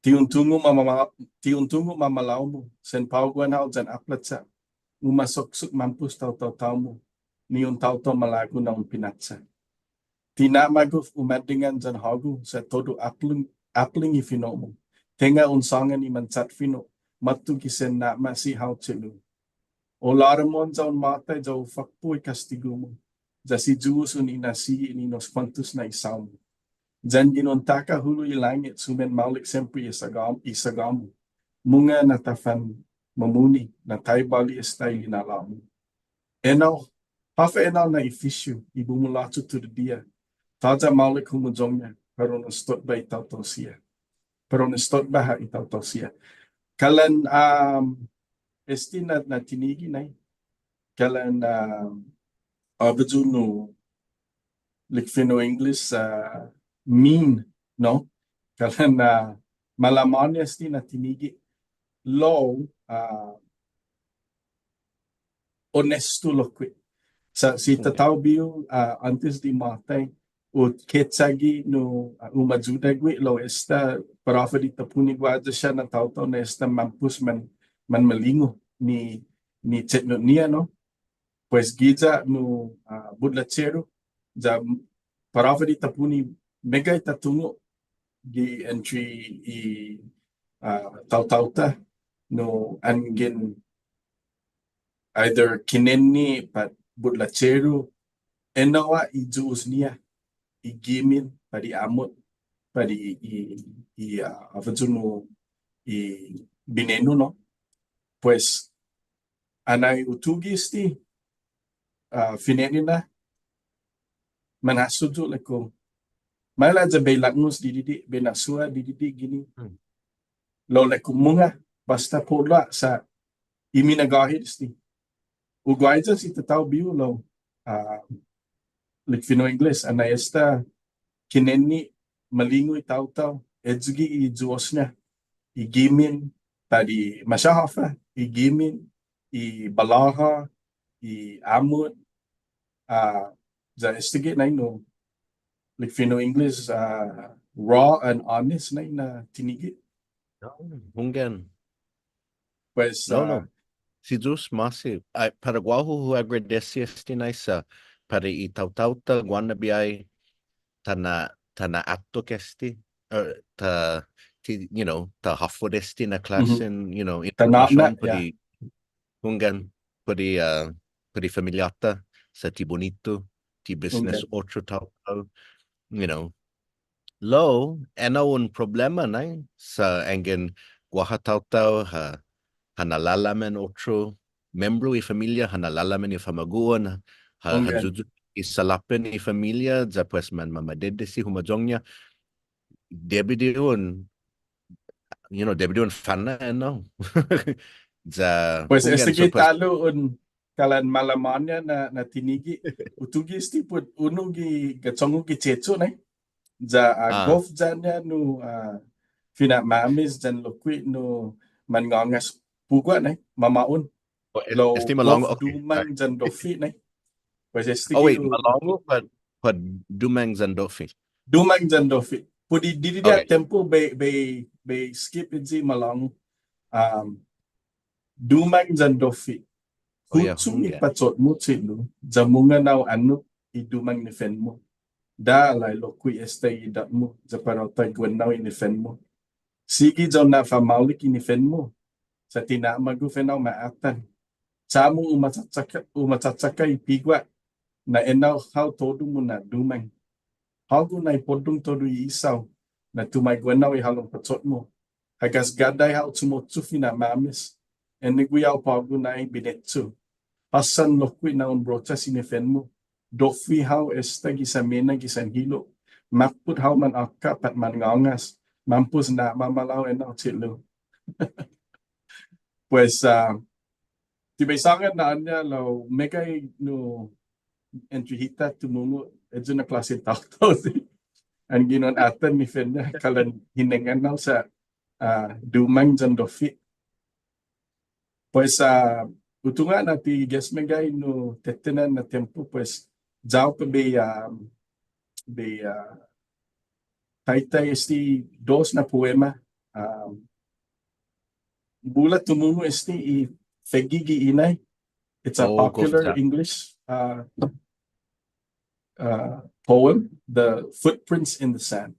Ti un tungo' mamama-, ti un tungo' mamalao-mu, sen på'go hao yan åpplacha'. Umasoksok mampos taotao-mu, ni un taotao malago' na un pinacha'. Ti na'magof umadingan yan hågu sa' todu åpling, åpling i fino'-mu. Tenga un sångan i manchatfino', måtto gi sen na'ma'åse' hao che'lu. O låramon ya un måtai ya u fakpo' i kastigu-mu. Ya si Yu'os un inasi'i ni unos kuåntos na isao-mu. Yanggen un taka hulo' i langet sumen maolek siempre i sagå-, i sagå-mu. Mungnga na ta fanmamuni na taibali esta i lina'lå'-mu. Enao, håfa enao na efisio i bumulacho todu i diha. Tåya' maolek humuyong-ña, para un estotba i taotao siha. Para un estotba ha' i taotao siha. Kalan, um, este na, na tinige' nai. Kalan, um, håfa ayu nu, like fino' English, uh, mean, no? Kalan, uh, malamåña este na tinige'. Lao, uh, onesto lokkue'. Sa', si tataobihu, ah, åntes di måtai, hu kechagi nu, ah, umayuda gui', lao esta, para håfa di ta puni guaha siha na taotao na esta mampos man, manmalingu ni, ni chetnot-ñiha, no? Pues giya nu, ah, budlacheru, ya para håfa di ta puni meggai ta tungo' gi entre i, ah, taotao-ta, no, anggen either kinenne' pat budlacheru, enao ha' i Yu'os-ñiha, i gimen, pat i åmot, pat i, i, i, ah, håfa ayu nu, i binenu, no? Pues, anai hu tuge' este, ah, fine'nina, manhasso yu' ilek-hu, maila' ya bai laknos didide', bai na'suha didide' guini. Hmm. Lao ilek-hu mungnga, båsta po'lo sa' i minagåhet este. Hu guaiya si tatå-hu bihu lao, ah, ilek fino' Ingles, anai esta kinenne' malingu i taotao, eyu gi i Yu'os-ña, i gimen, pat i maseha håfa, i gimen, i balåha, i åmot, ah, ya estague' nai nu, ilek fino' Ingles, ah, raw and honest nai na tinige'. No, hunggan. Pues, no, no, ah, si Yu'os ma'åse'. Ai, para guåhu hu agradesi este nai sa', para i taotao-ta guaha na biahi ta na', ta na'atok este, eh, ta, ti, you know, ta håfot este na klåsen, you know, ta na'na', information put i, hunggan, put i, ah, put i familia-ta, sa' ti bunitu, ti business otro taotao, you know. Lao, enao un problema nai, sa' anggen guaha taotao ha, ha na'lalamen otro membro i familia, ha na'lalamen i famagu'on, ha, ha yuyute' i salåpe' i familia, ya pues manmamadedesi humuyong-ña, debi di un, you know, debi di un fana', no? Ya, pues, hunggan, estague' pues ta'lo un kalan malamå-ña na, na tinige', hu tuge' este put unu gi ga'chong-hu gi che'cho' nai. Ya, ah, gof ya-ña nu, ah, fina'mames yan lokkue' nu mangångas pugua' nai, mamå'on. Oh, e-, lao este gof malångu, okay, dumang yan dofe' nai. Pues este, oh, wait, malångu pat, pat dumang yan dofe'? Dumang yan dofe'. Put i didide'-ña tiempo bai, bai, bai skip este malångu. Um, dumang yan dofe'. Oh, yeah, hunggan. Huchom i pachot-mu che'lu, ya mungnga nai annok i dumang nifen-mu. Dåla' lokkue' esta i idåt-mu, ya para u taiguenao i nifen-mu. Sigi ya u na'fa'maolek i nifen-mu. Sa' ti na'magof enao ma atan. Cha'-mu umachachaka, umachachaka i pigua'. Na enao hao todu muna'dumang. Hågu nai poddong todu i isao. Na tumaiguenao i halom pachot-mu. Hagas gaddai hao chumocho fina'mames. Enague' hao på'go nai binecho. Hassan lokkue' na un brochas i nifen-mu. Dofe' hao esta gi samena gi sanhilo'. Mappot hao manåkka' pat mangångas. Mampos na'mamalago' enao che'lu. Pues, ah, ti bai sångan na'ån-ña lao meggai nu entre hita tumungo' ayu na klåsen taotao si. Anggen un atan nifen-ña kalan hinengannao sa', ah, dumang yan dofe'. Pues, ah, hu tungo' na ti gos meggai nu tetehnan na tiempo, pues, ya-hu para bai, ah, bai, ah, taitai este dos na poema, ah, bula tumungo' este i Fegge' gi Inai. It's a popular English, uh, uh, poem, The Footprints in the Sand.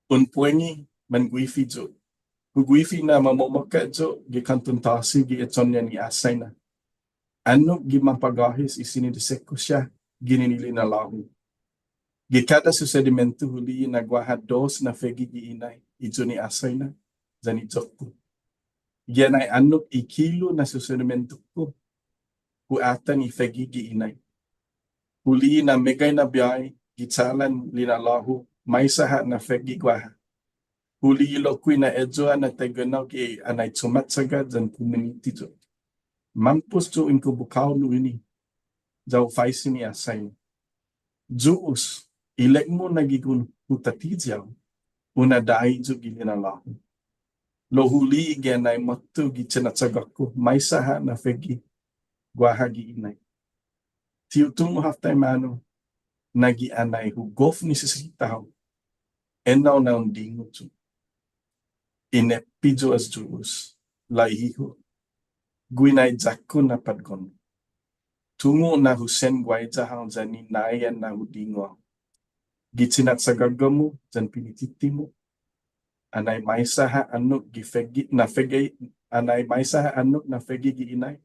Un puengi mangguifi yu'. Hu guifi na mamomokkat yu' gi kanton tåsi gi echong-ña ni Asaina. Annok gi mapagåhes i sinidise-ku siha ginen i lina'lå'-hu. Gi kada susedimiento hu li'e' na guaha dos na fegge' gi inai, i iyo' ni Asaina yan i iyo'-ku. Gi anai annok i kilu na susedimiento-ku, hu atan i fegge' gi inai. Hu li'e' na meggai na biahi gi chalan lina'lå'-hu, maisa ha' na fegge' guaha. Hu li'e' lokkue' na eyu ha' na taiguenao gi anai chuma'chagad yan pumuniti yu'. Mampos yu' en kobok hao nu ini, ya hu faisen i Asaina. Yu'os, ilek-mu na gigon hu tattiyi hao, un adahi yu' gi lina'lå'-hu. Lao hu li'e' gi anai måtto gi chinachagå-ku, maisa ha' na fegge' guaha gi inai. Ti hu tungo' håftaimanu na gi anai hu gof nisisita hao, enao na un dingu yu'. Ineppe yu' as Yu'os, lahi-hu. Guinaiya-ku na patgon. Tungo' na hu sen guaiya hao yan i ngai'an na hu dingu hao. Gi chinachagagå-mu yan pinititi-mu. Anai maisa ha' annok gi fegge', na fegge', anai maisa ha' annok na fegge' gi inai.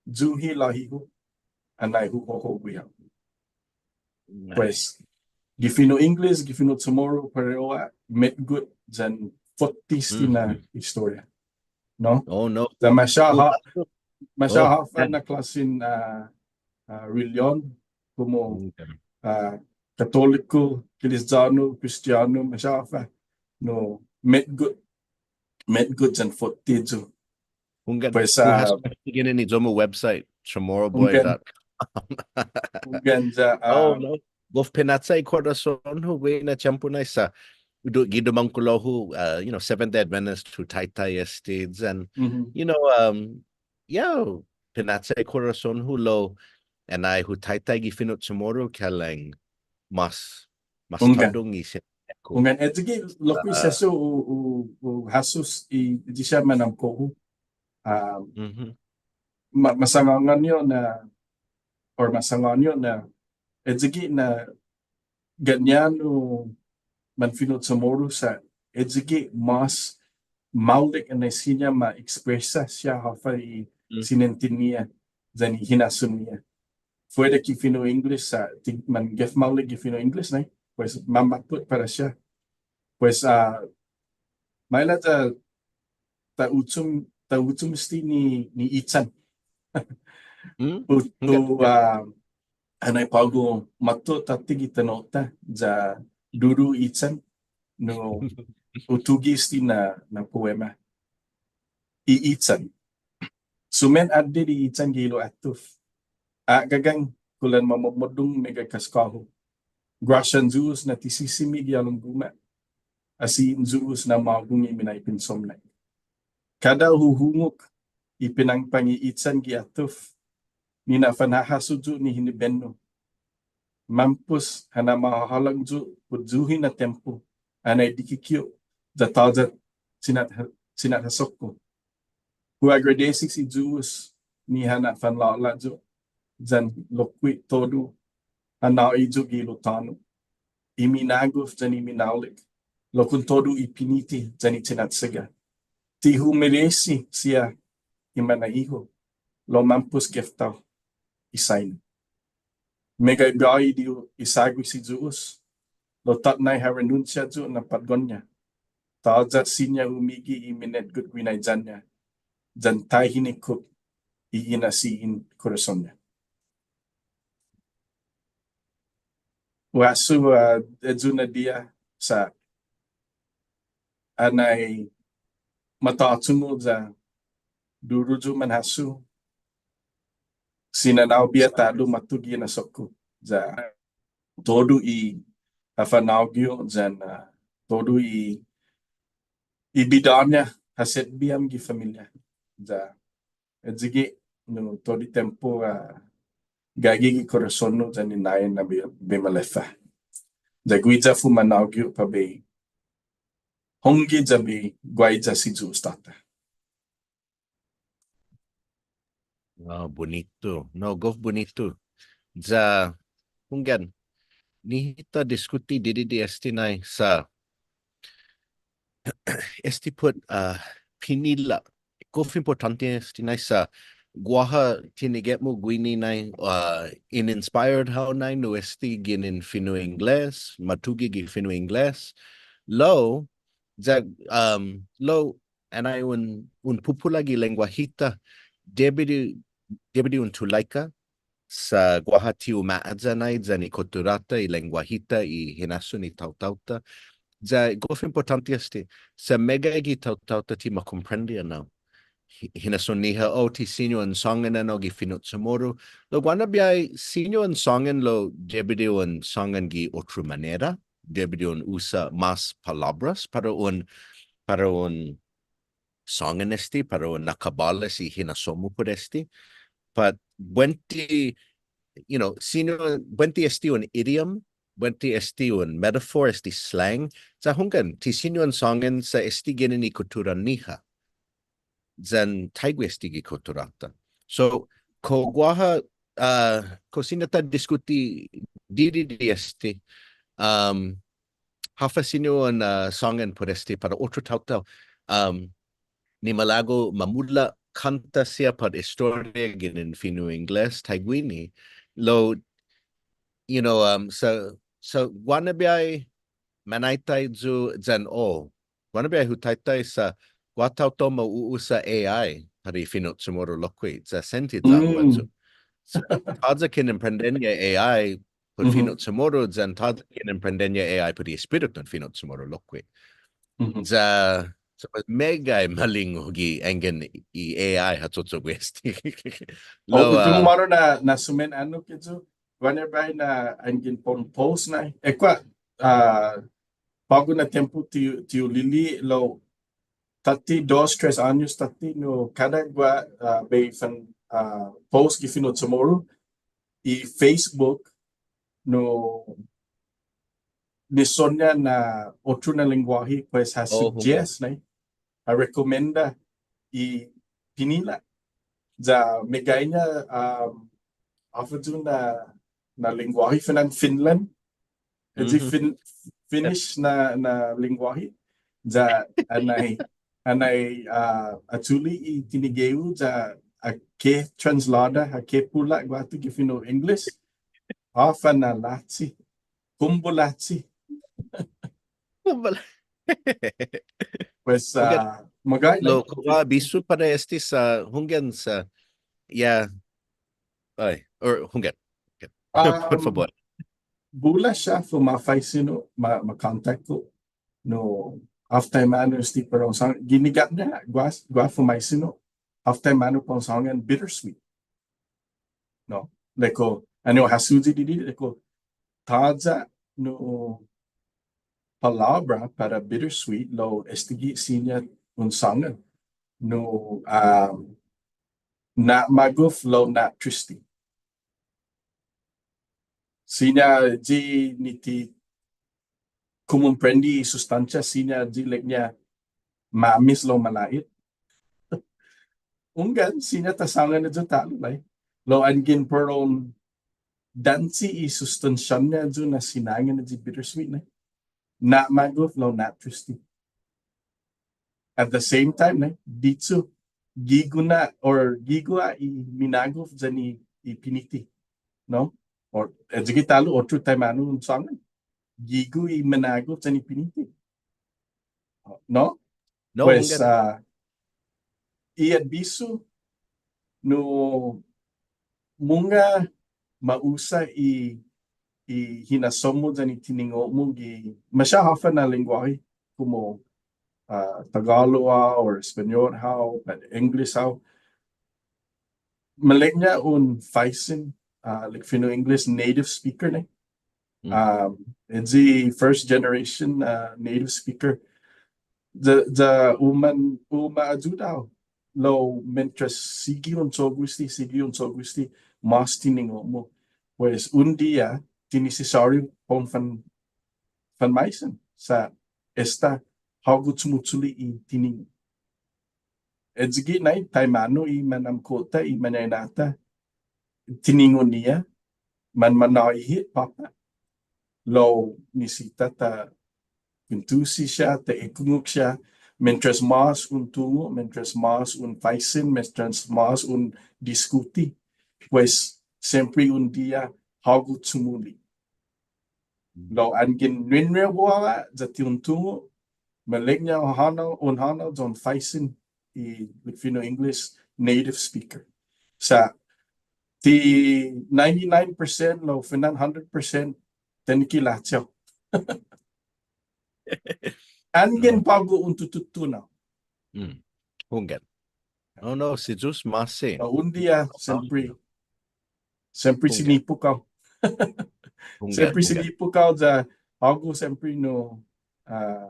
Yu' hi lahi-hu, anai hu hohoggue hao. Nice. Pues, gi fino' English, gi fino' Chamorro, parehu ha' metgot yan fottisti na historia. No? Oh, no. Sa' maseha, maseha håfa na klåsen, ah, ah, religion, komu, ah, Katoliko, Kristiånu, Kristiånu, maseha håfa. No, metgot, metgot yan fotte yu'. Hunggan, pues, ah, ginen i iyo-mu website, chamorroboy dot com. Hunggan ya, ah, oh, no. Gof pinacha i korason-hu guihi na tiempo nai sa'. Gi, gi dumångkolo-hu, uh, you know, Seventh Day Adventist hu taitai este, yan, you know, um, yeah, pinacha i korason-hu lao, anai hu taitai gi fino' Chamoru kalang mas, mas tåddong i sen- Hunggan, eyi gi lokkue' sesso hu, hu, hu hasso i, i siha manåmko'-hu. Um, ma, masangåni yu' na, or masangåni yu' na, eyi gi na ga'ña-ña u manfino' Chamoru sa' eyi gi mas maolek anai siña ma ekspresa siha håfa i sinenten-ñiha, yan i hinasso-ñiha. Fuera ki fino' English sa', ti, mangge maolek gi fino' English, nai? Pues, mamappot para siha. Pues, ah, maila' ta, ta uchum, ta uchum este ni, ni ichan. Hu, hu, ah, anai på'go måtto tåtte gi tano'-ta, ya duru ichan, no, hu tuge' este na, na poema. I ichan. Sumen added i ichan gi hilo' atof. A'gågang, kulan mamomodong meggai kaskåhu. Gråsian Yu'os na ti sisime' gi halom guma'. Asi'en Yu'os na magof i minaipen somnak. Kada hu hungok i pinangpang i ichan gi atof. Nina'fanhahasso yu' ni hinebenu. Mampos ha na'mahahålang yu' put yuhi na tiempo. Anai dikike' yu' ya tåya' sinat ha-, sinat hasokko. Hu agradesi si Yu'os ni ha na'fanlåla' yu' yan lokkue' todu ha nå'i yu' gi hilo' tåno'. I minagof yan i minaolek. Lao kontodu i piniti yan i chinatsaga. Ti hu meresi siha i mana'i-hu. Lao mampos geftao i saina. Meggai biahi di hu isagui si Yu'os. Lao tåtnai ha renunsia yu' na påtgon-ña. Tåya' siña umigi i minetgot guinaiya-ña. Yan taihinekkok i inasi'en korason-ña. Hu hasso, ah, eyu na diha sa' anai matå'chungo' ya duru yu' manhasso. Si nanå-hu biha ta'lo måtto gi hinasso-ku. Ya todu i ha fanå'gue yu' yan, ah, todu i, i bidå-ña ha setbe ham gi familia. Ya eyi gi, no, todu i tiempo, ah, gaige gi korason-hu yan i nå'i na bai, bai maleffa. Ya guiya fuma'nå'gue yu' para bai hongge ya bai guaiya si Yu'os tåta. Ah, bunitu. No, gof bunitu. Ya, hunggan, nihi ta diskuti didide' este nai sa' este put, ah, pinila'. Gof impottånte este nai sa' guaha tinige'-mu guini nai, ah, in inspired hao nai nu este ginen fino' Ingles, matuge' gi fino' Ingles. Lao, ya, um, lao, anai un, un pupula' gi lengguahi-ta, debi di, debi di un tulaika, sa' guaha ti umaya nai yan i kottura-ta, i lengguahi-ta, i hinasson i taotao-ta. Ya gof impottånte este, sa' meggai gi taotao-ta ti ma komprende enao. Hi-, hinasson-ñiha, oh, ti siña un sångan enao gi fino' Chamoru. Lao guaha na biahi siña un sångan lao debi di un sångan gi otro manera, debi di un usa mas palåbras para un, para un sångan este, para un nakabåles i hinasso-mu put este. But buente, you know, siña, buente este un idiom, buente este un metaphor, este slang, sa' hunggan, ti siña un sångan sa' este ginen i kotturan-ñiha. Yan taigue este gi kottura-ta. So, kao guaha, ah, kao siña ta diskuti didide' este, um, håfa siña un, ah, sångan put este para otro taotao. Um, ni malago' mamula' kånta siha pat estoria ginen fino' Ingles, taiguini. Lao, you know, um, sa', sa' guaha na biahi manaitai yu' yan, oh, Guaha na biahi hu taitai sa' guaha taotao ma u'usa A I para i fino' CHamoru lokkue', sa' siente ya-hu ayu. Sa' tåya' kinemprende-ña A I put fino' CHamoru, yan tåya' kinemprende-ña A I put i espiritu fino' CHamoru lokkue'. Ya, sa' meggai malingu gi yanggen i A I ha cho'gue este. Lao, lao, uh, maro na, na sumen annok eyu, guaha na biahi na yanggen para un post nai. Ekua', uh, på'go na tiempo ti, ti hu lili'e' lao tåtte dos, tres años tåtte nu kada guaha, uh, bai fan, uh, post gi fino' CHamoru, i Facebook nu nisiña na otro na lengguåhi, pues ha suggest, nai, ha rekomenda i pinila'. Ya meggaiña, um, håfa ayu na, na lengguåhi, fine'na Finland. Eyi Fin-, Finnish na, na lengguåhi. Ya anai, anai, uh, achuli' i tinige'-hu ya ha ketraslada, ha kepula' guatu gi fino' English. Håfa na lachi. Kumbulachi. Kumbula-, pues, uh, magåhet, lao, kao bai abisu para este sa' hunggan sa', ya, ai, or hunggan. Hunggan. Put fabot. Bula siha fumafaisen yu', ma, ma contact yu'. No, håf taimanu este para un sångan, guini ga'ña, guaha, guaha fumaisen yu', håf taimanu para un sångan bittersweet. No, ilek-hu, annai hu suyi didide', ilek-hu, tåya' nu palåbra para bittersweet, lao estague' siña un sångan. Nu, um, na'magof lao na'triste. Siña eyi ni ti kumomprende i sustånsia, siña eyi ilek-ña mames lao mala'et. Hunggan, siña ta sångan eyu ta'lo, lai. Lao anggen para un danche i sustånsian-ña eyu na sinangan eyi bittersweet, nai. Na'magof lao na'triste. At the same time, nai, dichu, giguna or gigu ha' i minagof yan i piniti, no? Or, eyi gi ta'lo, otro taimanu un sångan. Gigu i minagof yan i piniti. No? No, pues, hunggan. Ah, i abisu, no, mungnga ma usa i, i hinasso-mu yan i tiningo'-mu gi, maseha håfa na lengguåhi, komu, ah, Tagalog hao, or Españot hao, pat English hao. Maolekña un faisen, ah, like fino' English native speaker, nai. Um, eyi first generation, uh, native speaker. Ya, ya u ma, u ma ayuda hao. Lao mientras sigi un cho'gue este, sigi un cho'gue este, mas tiningo'-mu. Pues un dia, ti nisisåriu para un fan, fanmaisen. Sa' esta hågu chumuchule' i tiningo'. Eyi gi nai, taimanu i manåmko'-ta, i mañaina-ta, tiningo'-ña, manmanå'i hit påpa'. Lao nisisita ta kuentusi siha, ta ekungok siha, mientras mas un tungo', mientras mas un faisen, mientras mas un diskuti, pues, siempre un dia hågu chumule'. Lao anggen nuenrebu hao ha', ya ti un tungo', maolekña un hånao, un hånao ya un faisen i, like fino' English, native speaker. Sa' ti ninety-nine percent lao fine'na hundred percent, teneki lachi hao. Anggen på'go un tututuhon hao. Hunggan. Oh, no, si Yu'os ma'åse'. Sa' un dia, siempre, siempre sinipok hao. Siempre sinipok hao ya hågu siempre no, ah,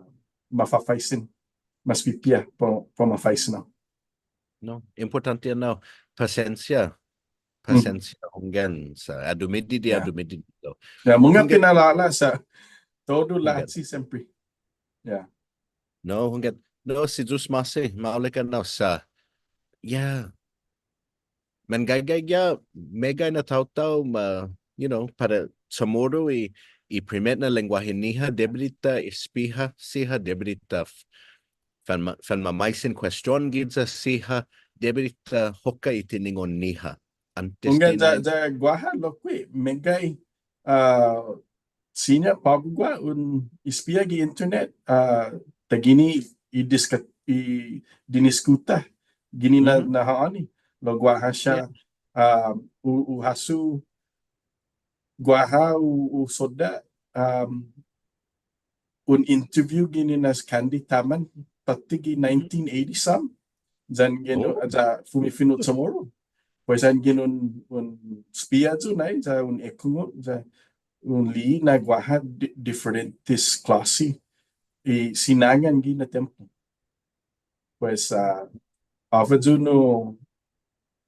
mafafaisen. Mas pipia para, para mafaisen hao. No, impottånte ennao. Pasensia. Pasensia, hunggan sa'. Adumididi', adumididi'. Ya, mungnga pinalåla' sa' todu lachi siempre. Ya. No, hunggan. No, si Yu'os ma'åse', maolek ennao sa'. Ya. Manggaige ya, meggai na taotao ma, you know, para CHamoru i, i primet na lengguåhen-ñiha, debi di ta espiha siha, debi di ta f-, fanma-, fanmamaisen question giya siha, debi di ta hokkok i tiningo'-ñiha. Åntes. Hunggan, di ya, na ya guaha lokkue', meggai, ah, siña på'go guaha un espia gi internet, ah, taiguini i diska-, i diniskuta guini na, na ha'åni. Lao guaha siha, um, u, u hasso guaha u, u sodda', um, un interview guini na Candy Taman, tåtte gi nineteen eighty some. Yan ginen, ya fumifino' Chamoru. Pues yan ginen un, un espia yu' nai, ya un ekungok, ya un li'e' na guaha di-, diferentes klåsi i sinangan guihi na tiempo. Pues, ah, håfa yu' nu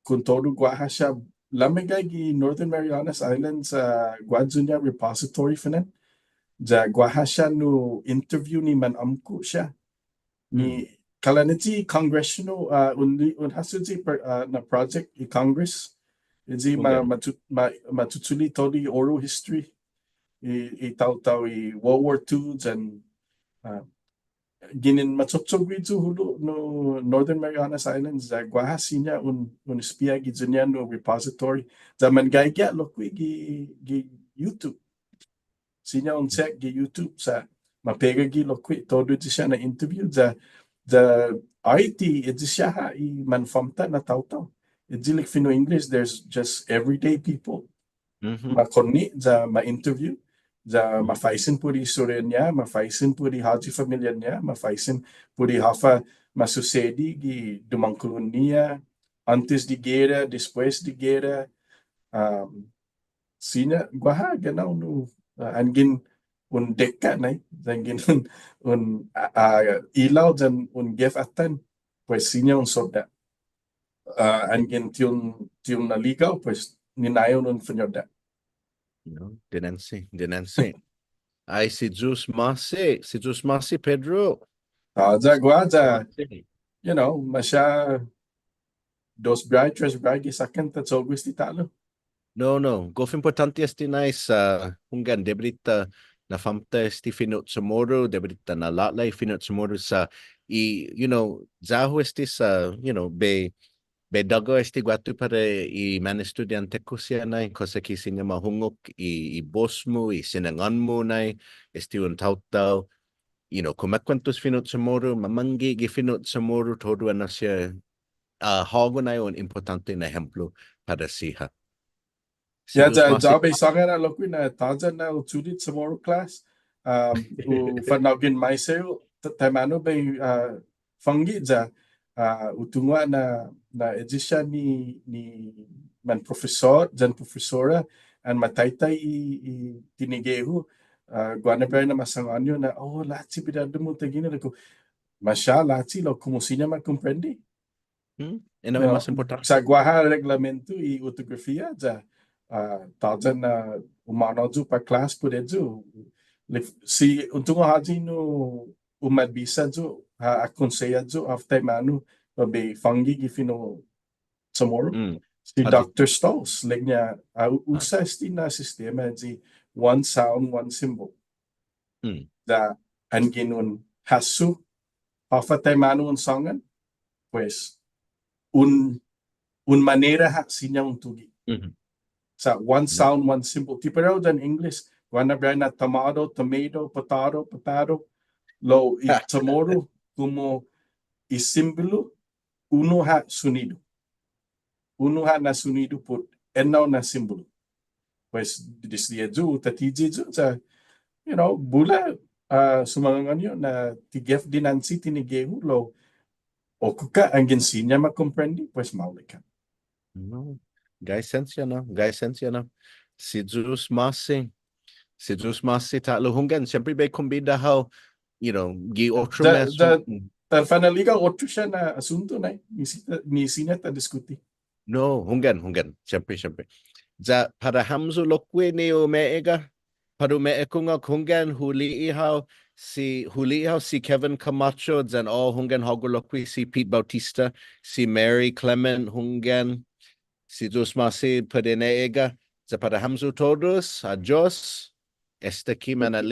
kontodu guaha siha, lameggai gi Northern Marianas Islands, ah, guaha yu' na repository fana'an. Ya guaha siha nu interview ni manåmko' siha. Ni kalan eyi congressional, ah, un, un hasso eyi per, ah, na project i Congress. Eyi ma, ma chu-, ma, ma chuchule' todu i oral history. I, i taotao i World War Two yan, ah, ginen macho'cho'gue yu' hulo' nu Northern Marianas Islands, ya guaha siña un, un espia gi eyi na nu repository. Ya manggaige lokkue' gi, gi YouTube. Siña un check gi YouTube sa' ma pega gi lokkue' todu eyi siha na interview ya, ya ai ti eyi siha ha' i manfamta' na taotao. Eyi ilek fino' English, there's just everyday people. Ma konne' ya ma interview, ya ma faisen put i estoria-ña, ma faisen put i håyi familia-ña, ma faisen put i håfa ma susedi gi dumångkolo-ña, åntes di gera, despues di gera, um, siña guaha ga'na-hu nu, uh, anggen un dekka' nai, anggen un, un, uh, uh, ilao yan un gef atan, pues siña un sodda'. Uh, anggen ti un, ti un aligao, pues nina'håyan un fañodda'. No, dinanche, dinanche. Ai, si Yu'os ma'åse', si Yu'os ma'åse', Pedro. Ah, ya guaha, ya, you know, maseha dos biahi, tres biahi gi sakkan ta cho'gue este ta'lo. No, no. Gof impottånte este nai sa' hunggan debi di ta na'famta' este fino' Chamoru, debi di ta na'lå'la' i fino' Chamoru sa' i, you know, ya-hu este sa', you know, bai, bai dåga' este guatu para i manestudiånte-ku siha nai, kosa ki siña ma hungok i, i bos-mu, i sinangån-mu nai, este un taotao, you know, kumuekuentos fino' Chamoru, mamangge' gi fino' Chamoru, todu enao siha, ah, hågu nai un impottånte na ehemplo para siha. Ya, ya, ya bai sångan lokkue' na tåya' na hu chuti' Chamoru class, um, hu fa'nå'guen maisa yu', ta-, taimanu bai, uh, fangge' ya, uh, hu tungo' na, na eyi siha ni, ni man profesor, yan profesora, an ma taitai i, i tinige'-hu, uh, guaha na biahi na ma sangåni yu' na, oh, lachi bidådå-mu taiguini, ilek-hu, maseha lachi lao komu siña ma komprende. Hmm? Enao i mas impottånte. Sa' guaha reglamento i ortografia ya, ah, tåya' na humånao yu' para class put eyu. Like, si un tungo' håyi nu umadbisa yu', ha, ha konseha yu', håfa taimanu, para bai fangge' gi fino' Chamoru. Hmm. Si Doctor Stolz, ilek-ña, ah, u-, usa este na sistema eyi one sound, one symbol. Hmm. Ya anggen un hasso håfa taimanu un sångan, pues, un, un manera ha' siña un tuge'. Mhm. Sa' one sound, one symbol. Ti parehu yan English, guaha na biahi na tomato, tomato, potato, potato. Lao i Chamoru, komu i simbolu, unu ha' sunidu. Unu ha' na sunidu put enao na simbolu. Pues, desde ayu, tattiyi yu', sa', you know, bula, ah, sumangångani yu' na ti gef dinanche tinige'-hu lao, o kuka anggen siña ma komprende, pues maolek ha'. No. Gai sensia, no? Gai sensia, no? Si Yu'os ma'åse', si Yu'os ma'åse' ta'lo hunggan, siempre bai kombida hao, you know, gi otro mes. Ya, ya, ta fana'liga' otro siha na asunto, nai, ni si-, ni siña ta diskuti. No, hunggan, hunggan. Siempre, siempre. Ya, para hamyo lokkue' ni umeegga', para u ma ekungok hunggan, hu li'e' hao si, hu li'e' hao si Kevin Camacho, yan o hunggan hågu lokkue' si Pete Bautista, si Mary Clement hunggan, si Yu'os ma'åse' para u me'egga', ya para hamyo todus, adios, esta ki man